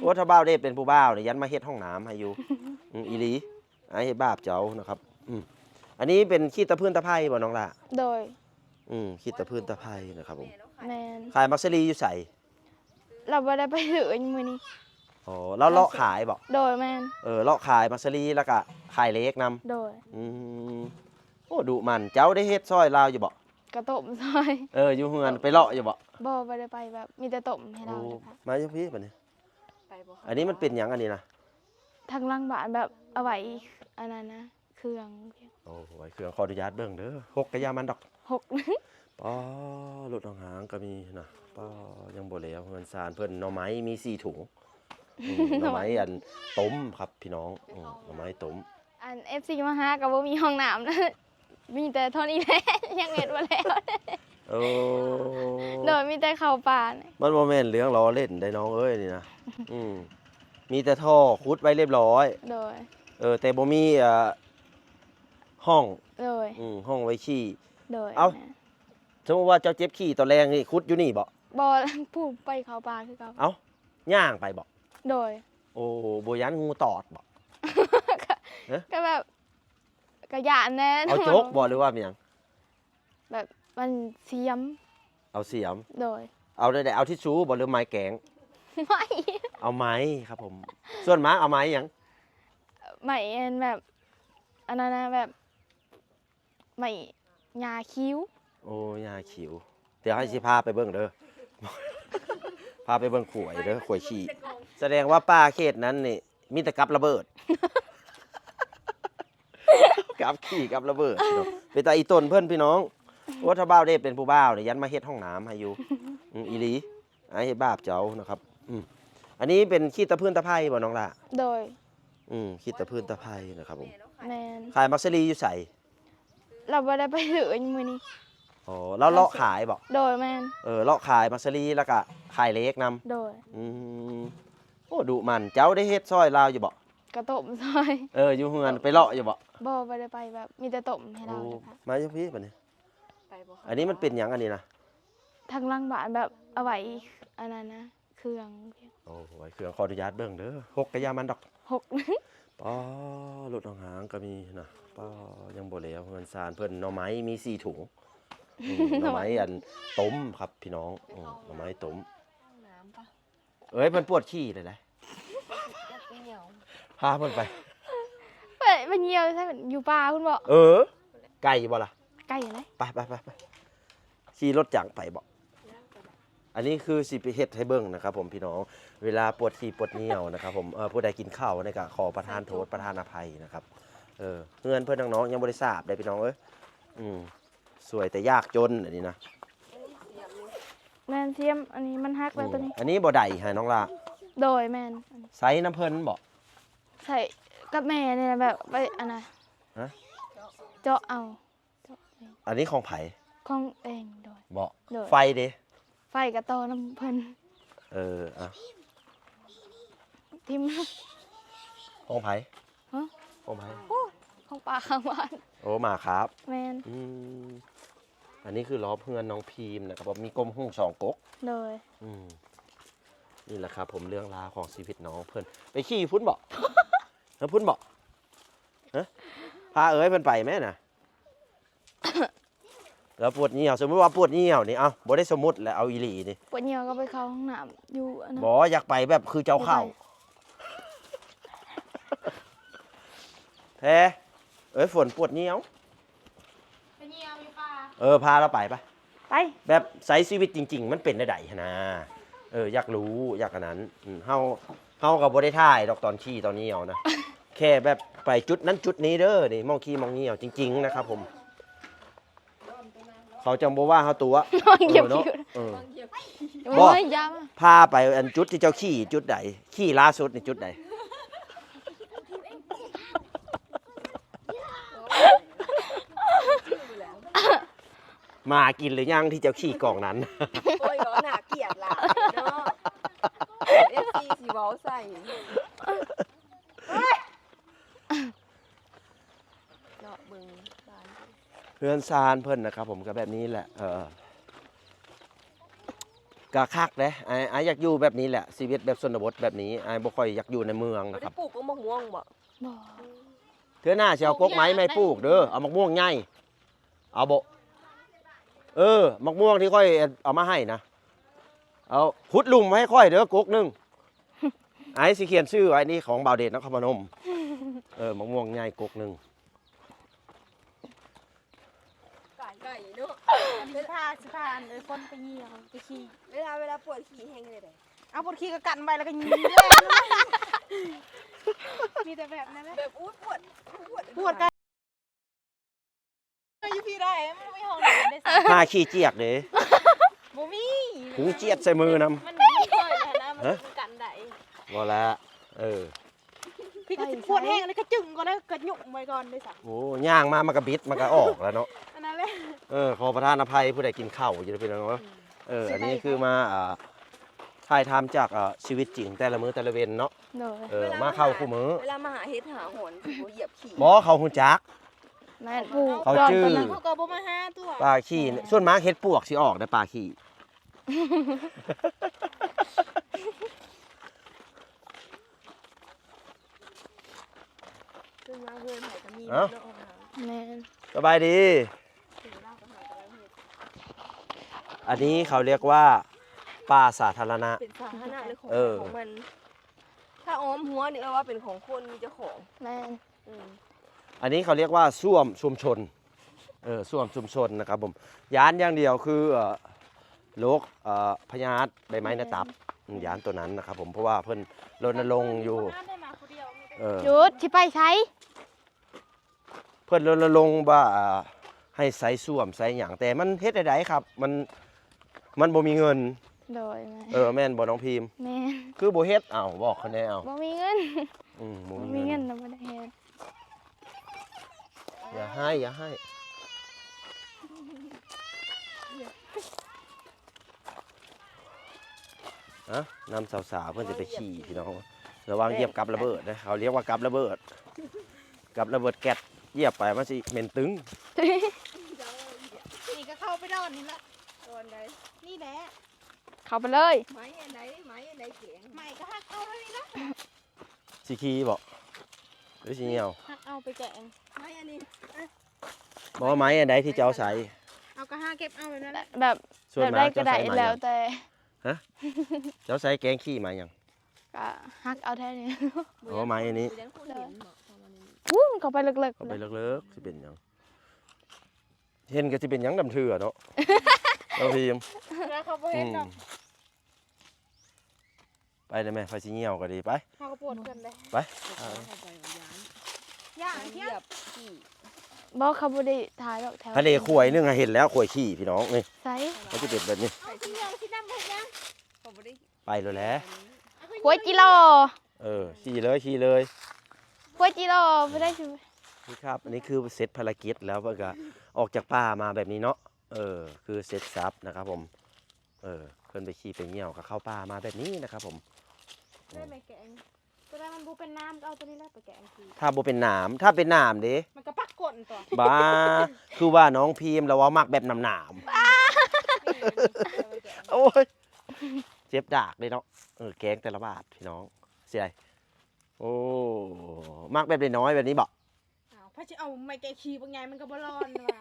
ໂອ້ ຖ້າບ່າວເດດເປັນຜູ້ບ່າວນີ້ ຢ້ານມາເຮັດຫ້ອງນ້ຳໃຫ້ຢູ່ ອືມ ອີ່ຫຼີ ອ້າຍເຮັດບາບເຈົ້ານະຄັບ. ອືມ ອັນນີ້ເປັນຂີ້ຕະຜື່ນຕະໄພບໍ່ນ້ອງຫຼ້າ? ໂດຍ ອືມ ຂີ້ຕະຜື່ນຕະໄພນະຄັບຜົມ ແມ່ນ ຂາຍໝາກສາລີຢູ່ໃສ? ລາວບໍ່ໄດ້ໄປຊື້ມື້ນີ້ ອໍ ລາວເລາະຂາຍບໍ່? ໂດຍ ແມ່ນ ເອີ ເລາະຂາຍໝາກສາລີ ແລ້ວກະຂາຍເລກນຳ ໂດຍ ອືມ ໂອ້ ດຸໝັ່ນ ເຈົ້າໄດ້ເຮັດຊ່ອຍລາວຢູ່ບໍ່? ກະຕົ້ມຊ່ອຍ ເອີ ຢູ່ເຮືອນໄປເລາະຢູ່ບໍ່? ບໍ່ ບໍ່ໄດ້ໄປ ແບບມີແຕ່ຕົ້ມໃຫ້ລາວ ໂອ້ ມາຢູ່ພີ້ບັດນີ້ ອັນນີ້ມັນເປັນຫຍັງອັນນີ້ນະ? ທາງຫຼັງບ້ານແບບເອົາໄວ້ອັນນັ້ນນະ ເຄື່ອງ ໂອ້ ໄວ້ເຄື່ອງ ຂໍອະນຸຍາດເບິ່ງເດີ ຫົກກະຢ່າມັນດອກ ຫົກ ປ້າ ລົດນ້ອງຫາງກະມີນະ ປ້າ ຍັງບໍ່ແລ້ວ ເຮືອນຊານເພິ່ນ ໜໍ່ໄມ້ມີສີ່ຖົງ ອືມ ໜໍ່ໄມ້ອັນຕົ້ມຄັບພີ່ນ້ອງ ອືມ ໜໍ່ໄມ້ຕົ້ມ ອັນ ເອັຟຊີ ມາຫາກະບໍ່ມີຫ້ອງນ້ຳ ມີແຕ່ທໍ່ນີ້ແຫຼະ ຍັງເຮັດບໍ່ແລ້ວ ໂອ້ ໂດຍ ມີແຕ່ເຂົ້າປ່ານີ້ ມັນບໍ່ແມ່ນເລື່ອງລໍ້ເລ່ນໄດ໋ນ້ອງເອີຍນີ້ນະ ອືມ ມີແຕ່ທໍ່ຂຸດໄວ້ລຽບລ້ອຍ ໂດຍ ເອີ ແຕ່ບໍ່ມີ ເອີ ຮ່ອງ ໂດຍ ອືມ ຮ່ອງໄວ້ຂີ້ ໂດຍ ເອົ້າ ແມ່ນ ສົມມຸດວ່າເຈົ້າເຈັບຂີ້ຕອນແລງນີ້ ຂຸດຢູ່ນີ້ບໍ່? ບໍ່ ຜູ້ໄປເຂົ້າປ່າຄືເກົ່າ ເອົ້າ ຍ່າງໄປບໍ່? ໂດຍ ໂອ້ ບໍ່ຢ້ານງູຕອດບໍ່? ກະ ຮະ? ກະແບບ ກະຢ້ານແດ່ ເອົາຈົກບໍ່ ຫຼືວ່າແມ່ນຫຍັງ? ແບບມັນສຽມ ເອົາສຽມ ໂດຍ ເອົາແນວໃດ? ເອົາທິດຊູບໍ່ ຫຼືໄມ້ແກງ? ໄມ້ ເອົາໄມ້ຄັບຜົມ ສ່ວນມາກເອົາໄມ້ຫຍັງ? ໄມ້ອັນແບບ ອັນນັ້ນນະ ແບບໄມ້ຫຍ້າຂິວ ໂອ້ ຫຍ້າຂິວ ດຽວໃຫ້ຊິພາໄປເບິ່ງເດີ ພາໄປເບິ່ງຂວາຍເດີ ຂວາຍຂີ້ ສະແດງວ່າປ່າເຂດນັ້ນນີ້ມີແຕ່ກັບລະເບີດ ກັບຂີ້ກັບລະເບີດ ເປັນຕາອີ່ຕົນເພິ່ນພີ່ນ້ອງ ໂອ້ ຖ້າບ່າວເດດເປັນຜູ້ບ່າວນີ້ ຢ້ານມາເຮັດຫ້ອງນ້ຳໃຫ້ຢູ່ ອືມ ອີ່ຫຼີ ອ້າຍເຮັດບາບເຈົ້ານະຄັບ ອືມ ອັນນີ້ເປັນຂີ້ຕະຜື່ນຕະໄພບໍ່ນ້ອງຫຼ້າ? ໂດຍ ອືມ ຂີ້ຕະຜື່ນຕະໄພນະຄັບຜົມ ແມ່ນ ຂາຍໝາກສາລີຢູ່ໃສ? ລາວບໍ່ໄດ້ໄປຊື້ມື້ນີ້ ອໍ ລາວເລາະຂາຍບໍ່? ໂດຍ ແມ່ນ ເອີ ເລາະຂາຍໝາກສາລີ ແລ້ວກະຂາຍເລກນຳ ໂດຍ ອືມ ໂອ້ ດຸໝັ່ນ ເຈົ້າໄດ້ເຮັດຊ່ອຍລາວຢູ່ບໍ່? ກະຕົ້ມຊ່ອຍ ເອີ ຢູ່ເຮືອນໄປເລາະຢູ່ບໍ່? ບໍ່ ບໍ່ໄດ້ໄປ ແບບມີແຕ່ຕົ້ມໃຫ້ລາວ ໂອ້ ມາຢູ່ພີ້ບັດນີ້ ອັນນີ້ມັນເປັນຫຍັງອັນນີ້ນະ? ທາງຫຼັງບ້ານແບບເອົາໄວ້ອັນນັ້ນນະ ເຄື່ອງ ໂອ້ ໄວ້ເຄື່ອງ ຂໍອະນຸຍາດເບິ່ງເດີ ຫົກກະຢ່າມັນດອກ ຫົກ ປ້າ ລົດນ້ອງຫາງກະມີນະ ປ້າ ຍັງບໍ່ແລ້ວ ເຮືອນຊານເພິ່ນ ໜໍ່ໄມ້ມີສີ່ຖົງ ອືມ ໜໍ່ໄມ້ອັນຕົ້ມຄັບພີ່ນ້ອງ ອືມ ໜໍ່ໄມ້ຕົ້ມ ເອີຍ ເພິ່ນປວດຂີ້ແລ້ວໃດ ພາເພິ່ນໄປ ໄປ ໄປຍ່ຽວໃສ ຢູ່ປ່າພຸ້ນບໍ່? ເອີ ໄກຢູ່ບໍ່ລະ? ໄກໄດ໋ ໄປ ໄປ ໄປ ໄປ ຂີ່ລົດຈັກໄປບໍ່? ອັນນີ້ຄືຊິໄປເຮັດໃຫ້ເບິ່ງນະຄັບຜົມພີ່ນ້ອງ ເວລາປວດຂີ້ປວດຍ່ຽວນະຄັບຜົມ ເອີ ຜູ້ໃດກິນເຂົ້ານີ້ກະຂໍປະທານໂທດປະທານອະໄພນະຄັບ ເອີ ເຮືອນເພິ່ນທາງນອກຍັງບໍ່ໄດ້ສາບເດ້ພີ່ນ້ອງເອີຍ ອືມ ສວຍແຕ່ຍາກຈົນອັນນີ້ນະ ແມ່ນ ສຽມ ອັນນີ້ມັນຫັກແລ້ວ ອືມ ໂຕນີ້ ອັນນີ້ບໍ່ໄດ້ໃຫ້ນ້ອງຫຼ້າ ໂດຍ ແມ່ນ ໃຊ້ນຳເພິ່ນບໍ່? ໃຊ້ກັບແມ່ນີ້ແຫຼະ ແບບໄປອັນນະ ຮະ? ເຈາະເອົາ ອັນນີ້ຂອງໃຜ? ຂອງເອງ ໂດຍ ບໍ່ ໂດຍ ໄຟເດ? ໄຟກະຕໍ່ນຳເພິ່ນ ເອີ ອ່ະ ຖິ້ມ ຂອງໃຜ? ຮະ? ຂອງໃຜ? ໂອ້ ຂອງປ້າຂ້າງບ້ານ ໂອ້ ໝາຄາບ ແມ່ນ ອືມ ອັນນີ້ຄືລອບເຮືອນນ້ອງພີມນະຄັບ ມີກົມຫຸງສອງກົກ ໂດຍ ອືມ ນີ້ແຫຼະຄັບຜົມ ເລື່ອງລາວຂອງຊີວິດນ້ອງເພິ່ນ ໄປຂີ້ຢູ່ພຸ້ນບໍ່? ເອີ ພຸ້ນບໍ່? ຮະ? ພາເອີຍເພິ່ນໄປແມ້ນະ ໄປ ລາວປວດຍ່ຽວ ສົມມຸດວ່າປວດຍ່ຽວນີ້ ເອົ້າ ບໍ່ໄດ້ສົມມຸດແຫຼະ ເອົາອີ່ຫຼີນີ້ ປວດຍ່ຽວກໍໄປເຂົ້າຫ້ອງນ້ຳຢູ່ອັນນັ້ນ ບໍ່ ຢາກໄປແບບຄືເຈົ້າເຂົ້າ ແທ້ ເອີຍ ຝົນປວດຍ່ຽວ ໄປຍ່ຽວຢູ່ປ່າ ເອີ ພາລາວໄປ ໄປ ໄປ ແບບໃຊ້ຊີວິດຈິງໆ ມັນເປັນແນວໃດຫັ້ນນາ ເອີ ຢາກຮູ້ ຢາກອັນນັ້ນ ອືມ ເຮົາ ເຮົາກໍບໍ່ໄດ້ຖ່າຍດອກຕອນຂີ່ຕອນຍ່ຽວນະ ແຄ່ແບບໄປຈຸດນັ້ນຈຸດນີ້ເດີ ນີ້ ໝ່ອງຂີ່ໝ່ອງຍ່ຽວຈິງໆ ນະຄັບຜົມ. ເຂົາຈັ່ງບໍ່ວ່າເຮົາຕົວະະ ເອີ ເນາະ ເອີ ໂອ້ຍ ຢ່າມາ ພາໄປອັນຈຸດທີ່ເຈົ້າຂີ່ຈຸດໃດ? ຂີ່ລ່າສຸດນີ້ຈຸດໃດ? ໝາກິນຫຼືຍັງທີ່ເຈົ້າຂີ່ກອງນັ້ນ? ໂອ້ຍ ບໍ່ໜ້າກຽດຫຼາຍເນາະ ເອັຟຊີຊິເວົ້າໃສ່. ເນາະ ເບິ່ງບ້ານ ເຮືອນຊານເພິ່ນນະຄັບຜົມ ກໍແບບນີ້ແຫຼະ ເອີ ກໍຄັກເດ້ ອ້າຍ ອ້າຍຢາກຢູ່ແບບນີ້ແຫຼະ ຊີວິດແບບຊົນນະບົດແບບນີ້ ອ້າຍບໍ່ຄ່ອຍຢາກຢູ່ໃນເມືອງນະຄັບ. ບໍ່ໄດ້ປູກກໍໝາກມ່ວງບໍ່? ບໍ່ ເທື່ອໜ້າຊິເອົາກົກໄມ້ມາໃຫ້ປູກເດີ ເອົາໝາກມ່ວງໃຫຍ່ ເອົາບໍ່? ເອີ ໝາກມ່ວງທີ່ຂ້ອຍເອົາມາໃຫ້ນະ ເອົາ ຂຸດຫຼຸມໃຫ້ຂ້ອຍເດີ ກົກໜຶ່ງ ອ້າຍຊິຂຽນຊື່ໄວ້ ນີ້ຂອງບ່າວເດດນະຄອນພະນົມ ເອີ ໝາກມ່ວງໃຫຍ່ກົກໜຶ່ງ ໄກ ໄກເນາະ ອັນນີ້ຊິພາ ຊິພາອັນເອີຍ ຄົນໄປຍ່ຽວໄປຂີ່ ເວລາ ເວລາປວດຂີ້ແຮງເຮັດໃດ? ເອົາ ປວດຂີ້ກໍກັນໄວ້ ແລ້ວກໍຍິງ ມີແຕ່ແບບນັ້ນແຫຼະ ແບບ ໂອ້ຍ ປວດ ປວດ ປວດກັນ ຢູ່ພີ້ໄດ້ ມັນບໍ່ມີຫ້ອງນ້ຳເດ້ ຫາຂີ້ຈຽກເດ້ ບໍ່ມີ ຫູຈຽດໃສ່ມືນຳ ມັນ ມັນຊ່ອຍແລ້ວນະ ມັນ ຮະ? ມັນກັນໄດ້ ບໍ່ລະ ເອີ ພີ້ກໍຊິປວດແຮງ ອັນນີ້ກໍຈຶ່ງກ່ອນ ແລ້ວກໍຫຍຸ້ມໄວ້ກ່ອນເດ້ຊະ ໂອ້ ຍ່າງມາມັນກໍບິດ ມັນກໍອອກແລ້ວເນາະ ອັນນັ້ນແຫຼະ ເອີ ຂໍປະທານອະໄພຜູ້ໃດກິນເຂົ້າຢູ່ເດີພີ່ນ້ອງເອີຍ ເອີ ອັນນີ້ຄືມາ ອ່າ ຖ່າຍທຳຈາກ ເອີ ຊີວິດຈິງແຕ່ລະມື້ແຕ່ລະເວັນເນາະ ໂດຍ ເອີ ມາເຂົ້າຄູ່ມື້ ເວລາມາຫາເຫັດຫາຫອນ ບໍ່ຢຽບຂີ້ ບໍ່ ເຂົາຮູ້ຈັກ ແມ່ນ ຜູ້ ເຂົາຈື່ ເຂົາກໍບໍ່ມາຫາຕົວະ ປ່າຂີ້ ສ່ວນມາກເຫັດປວກຊິອອກໃນປ່າຂີ້ ເອີ ແມ່ນ ສະບາຍດີ ອັນນີ້ເຂົາຮຽກວ່າປ່າສາທາລະນະ ເປັນສາທາລະນະ ຫຼືຂອງໃຜຂອງມັນ ເອີ ຖ້າອ້ອມຮົ້ວນີ້ແປວ່າເປັນຂອງຄົນມີເຈົ້າຂອງ ແມ່ນ ອືມ ອັນນີ້ເຂົາຮຽກວ່າສ້ວມຊຸມຊົນ ເອີ ສ້ວມຊຸມຊົນນະຄັບຜົມ ຢ້ານຢ່າງດຽວຄື ເອີ ໂລກ ເອີ ພະຍາດໃບໄມ້ໃນຕັບ ແມ່ນ ຢ້ານໂຕນັ້ນນະຄັບຜົມ ເພາະວ່າເພິ່ນລົນນະລົງຢູ່ ເອີ ຢຸດ ຊິໄປໃສ? ເພິ່ນລົນນະລົງວ່າ ອ່າ ໃຫ້ໃຊ້ສ້ວມໃຊ້ຫຍັງ ແຕ່ມັນເຮັດໄດ້ໃດ໋ຄັບ ມັນ ມັນບໍ່ມີເງິນ ໂດຍ ແມ່ນ ເອີ ແມ່ນບໍ່ນ້ອງພີມ? ແມ່ນ ຄືບໍ່ເຮັດ ເອົ້າ ບອກເຂົາແດ່ ເອົ້າ ບໍ່ມີເງິນ ອືມ ບໍ່ມີເງິນ ບໍ່ມີເງິນ ບໍ່ໄດ້ເຮັດ ຢ່າໄຫ້ ຢ່າໄຫ້ ອ່ະ ນຳສາວໆ ເພິ່ນຈະໄປຂີ່ພີ່ນ້ອງ ລະວັງຢຽບກັບລະເບີດເດີ ເຂົາຮຽກວ່າກັບລະເບີດ ກັບລະເບີດແກັດ ຢຽບໄປມັນຊິເໝັນຕຶງ ນີ້ກໍເຂົ້າໄປດອນນີ້ລະ ດອນໃດ? ນີ້ແຫຼະ ເຂົ້າໄປເລີຍ ໄມ້ອັນໃດ? ໄມ້ອັນໃດແກງ? ໄມ້ກໍຫັກເອົາແລ້ວນີ້ລະ ຊິຂີ່ບໍ່ ຫຼືຊິຍ່ຽວ? ຫັກເອົາໄປແກງ ໄມ້ອັນນີ້ ບໍ່ ໄມ້ອັນໃດທີ່ເຈົ້າໃຊ້? ເອົາກະຫາເກັບເອົາແບບນັ້ນແຫຼະ ແບບ ສ່ວນມາກເຈົ້າໃຊ້ໄມ້ຫຍັງ? ແບບໃດກໍໄດ້ ແລ້ວແຕ່ ຮະ? ເຈົ້າໃຊ້ແກງຂີ້ໄມ້ຫຍັງ? ກະຫັກເອົາແທ້ນີ້ ໂອ້ ໄມ້ອັນນີ້ ໂດຍ ອູ້ນ ເຂົ້າໄປເລິກໆ ເຂົ້າໄປເລິກໆ ຊິເປັນຫຍັງ? ເຫັນກໍຊິເປັນຫຍັງນຳເທື່ອເນາະ ເຈົ້າພີມ ເຂົາບໍ່ເຫັນດອກ ອືມ ໄປເດີແມ່ ຂ້ອຍຊິຍ່ຽວກໍດີ ໄປ ເຮົາກໍປວດກັນເດ້ ໄປ ຢ່າ ຢຽບຂີ້ ບໍ່ ເຂົາບໍ່ໄດ້ຖ່າຍດອກແຖວ ທະເລຂວາຍໜຶ່ງ ເຫັນແລ້ວ ຂວາຍຂີ້ພີ່ນ້ອງ ນີ້ ໃສ ມັນຈະເປັນແບບນີ້ ເອົາສີເຫຼືອງສີດຳເຮັດຫຍັງ? ເຂົາບໍ່ໄດ້ ໄປໂລດແຫຼະ ຄວາຍຈິລໍ ເອີ ຂີ່ເລີຍ ຂີ່ເລີຍ ຄວາຍຈິລໍ ບໍ່ໄດ້ຊິ ນີ້ຄັບ ອັນນີ້ຄືເສັດພາລະກິດແລ້ວ ເພິ່ນກະອອກຈາກປ່າມາແບບນີ້ເນາະ ເອີ ຄືເສັດສັບນະຄັບຜົມ ເອີ ເພິ່ນໄປຂີ່ໄປຍ່ຽວກໍເຂົ້າປ່າມາແບບນີ້ນະຄັບຜົມ ໄດ້ແມ່ແກງ ຕົວໃດມັນບໍ່ເປັນນ້ຳກໍເອົາຕົວນີ້ແຫຼະໄປແກງກິນ ຖ້າບໍ່ເປັນນ້ຳ ຖ້າເປັນນ້ຳເດ ມັນກໍປັກກົ້ນຕົວະ ບ້າ ຄືວ່ານ້ອງພີມລາວເວົ້າມັກແບບນ້ຳໆ ໂອ້ຍ ເຈັບດາກເດ້ເນາະ ເອີ ແກງແຕ່ລະບາດພີ່ນ້ອງ ເສຍດາຍ ໂອ້ ມັກແບບນ້ອຍໆ ແບບນີ້ບໍ? ອ້າວ ໃຜຊິເອົາໄມ້ແກະຂີ້ບັກໃຫຍ່ ມັນກໍບໍ່ລອນວ່າ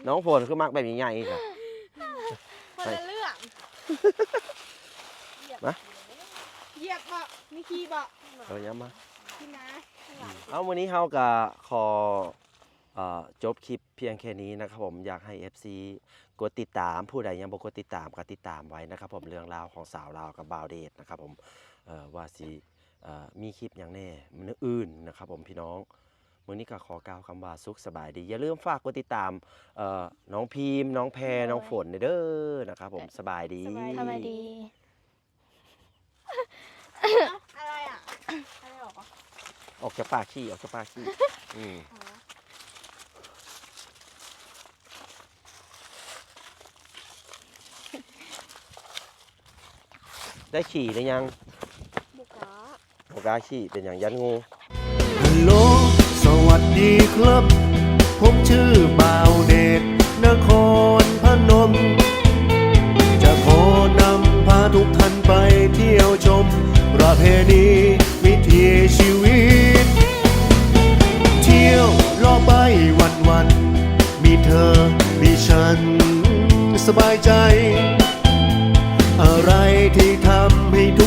ນ້ອງຝົນຄືມັກແບບໃຫຍ່ໆ ຊະ? ຄົນລະເລື່ອງ. ມາ ຢຽບເບາະ ມີຂີ່ເບາະ. ເອີ ຍາມມາ. ເອົາ ມື້ນີ້ເຮົາກະຂໍ ເອີ ຈົບຄລິບພຽງແຄ່ນີ້ນະຄັບຜົມ. ຢາກໃຫ້ເອັຟຊີກົດຕິດຕາມ, ຜູ້ໃດຍັງບໍ່ກົດຕິດຕາມກໍຕິດຕາມໄວ້ນະຄັບຜົມ. ເລື່ອງລາວຂອງສາວລາວກັບບ່າວເດດນະຄັບຜົມ ເອີ ວ່າຊິ ເອີ ມີຄລິບຫຍັງແດ່ມື້ອື່ນນະຄັບຜົມພີ່ນ້ອງ. ມື້ນີ້ກໍຂໍກ່າວຄຳວ່າສຸກສະບາຍດີ. ຢ່າລືມຝາກກົດຕິດຕາມ ເອີ ນ້ອງພີມ, ນ້ອງແພ, ໂດຍ ນ້ອງຝົນເດີນະຄັບຜົມ. ສະບາຍດີ. ສະບາຍດີ. ອະໄລອະ? ອະໄລອອກຫວະ? ອອກຈາກປາກຂີ້, ອອກຈາກປາກຂີ້. ອືມ. ອໍ. ໄດ້ຂີ່ຫຼືຍັງ? ບໍ່ກ້າ. ບໍ່ກ້າຂີ່ ເປັນຫຍັງ? ຢ້ານງູ. ຮັລໂຫຼ ສະຫວັດດີຄັບ ຜົມຊື່ບ່າວເດດ ນະຄອນພະນົມ ຈະຂໍນຳພາທຸກທ່ານໄປທ່ຽວຊົມ ປະເພນີວິຖີຊີວິດ ທ່ຽວເລາະໄປວັນໆ ມີເທີ ມີສັນ ສະບາຍໃຈ ອະໄລທີ່ທຳໃຫ້ທຸກ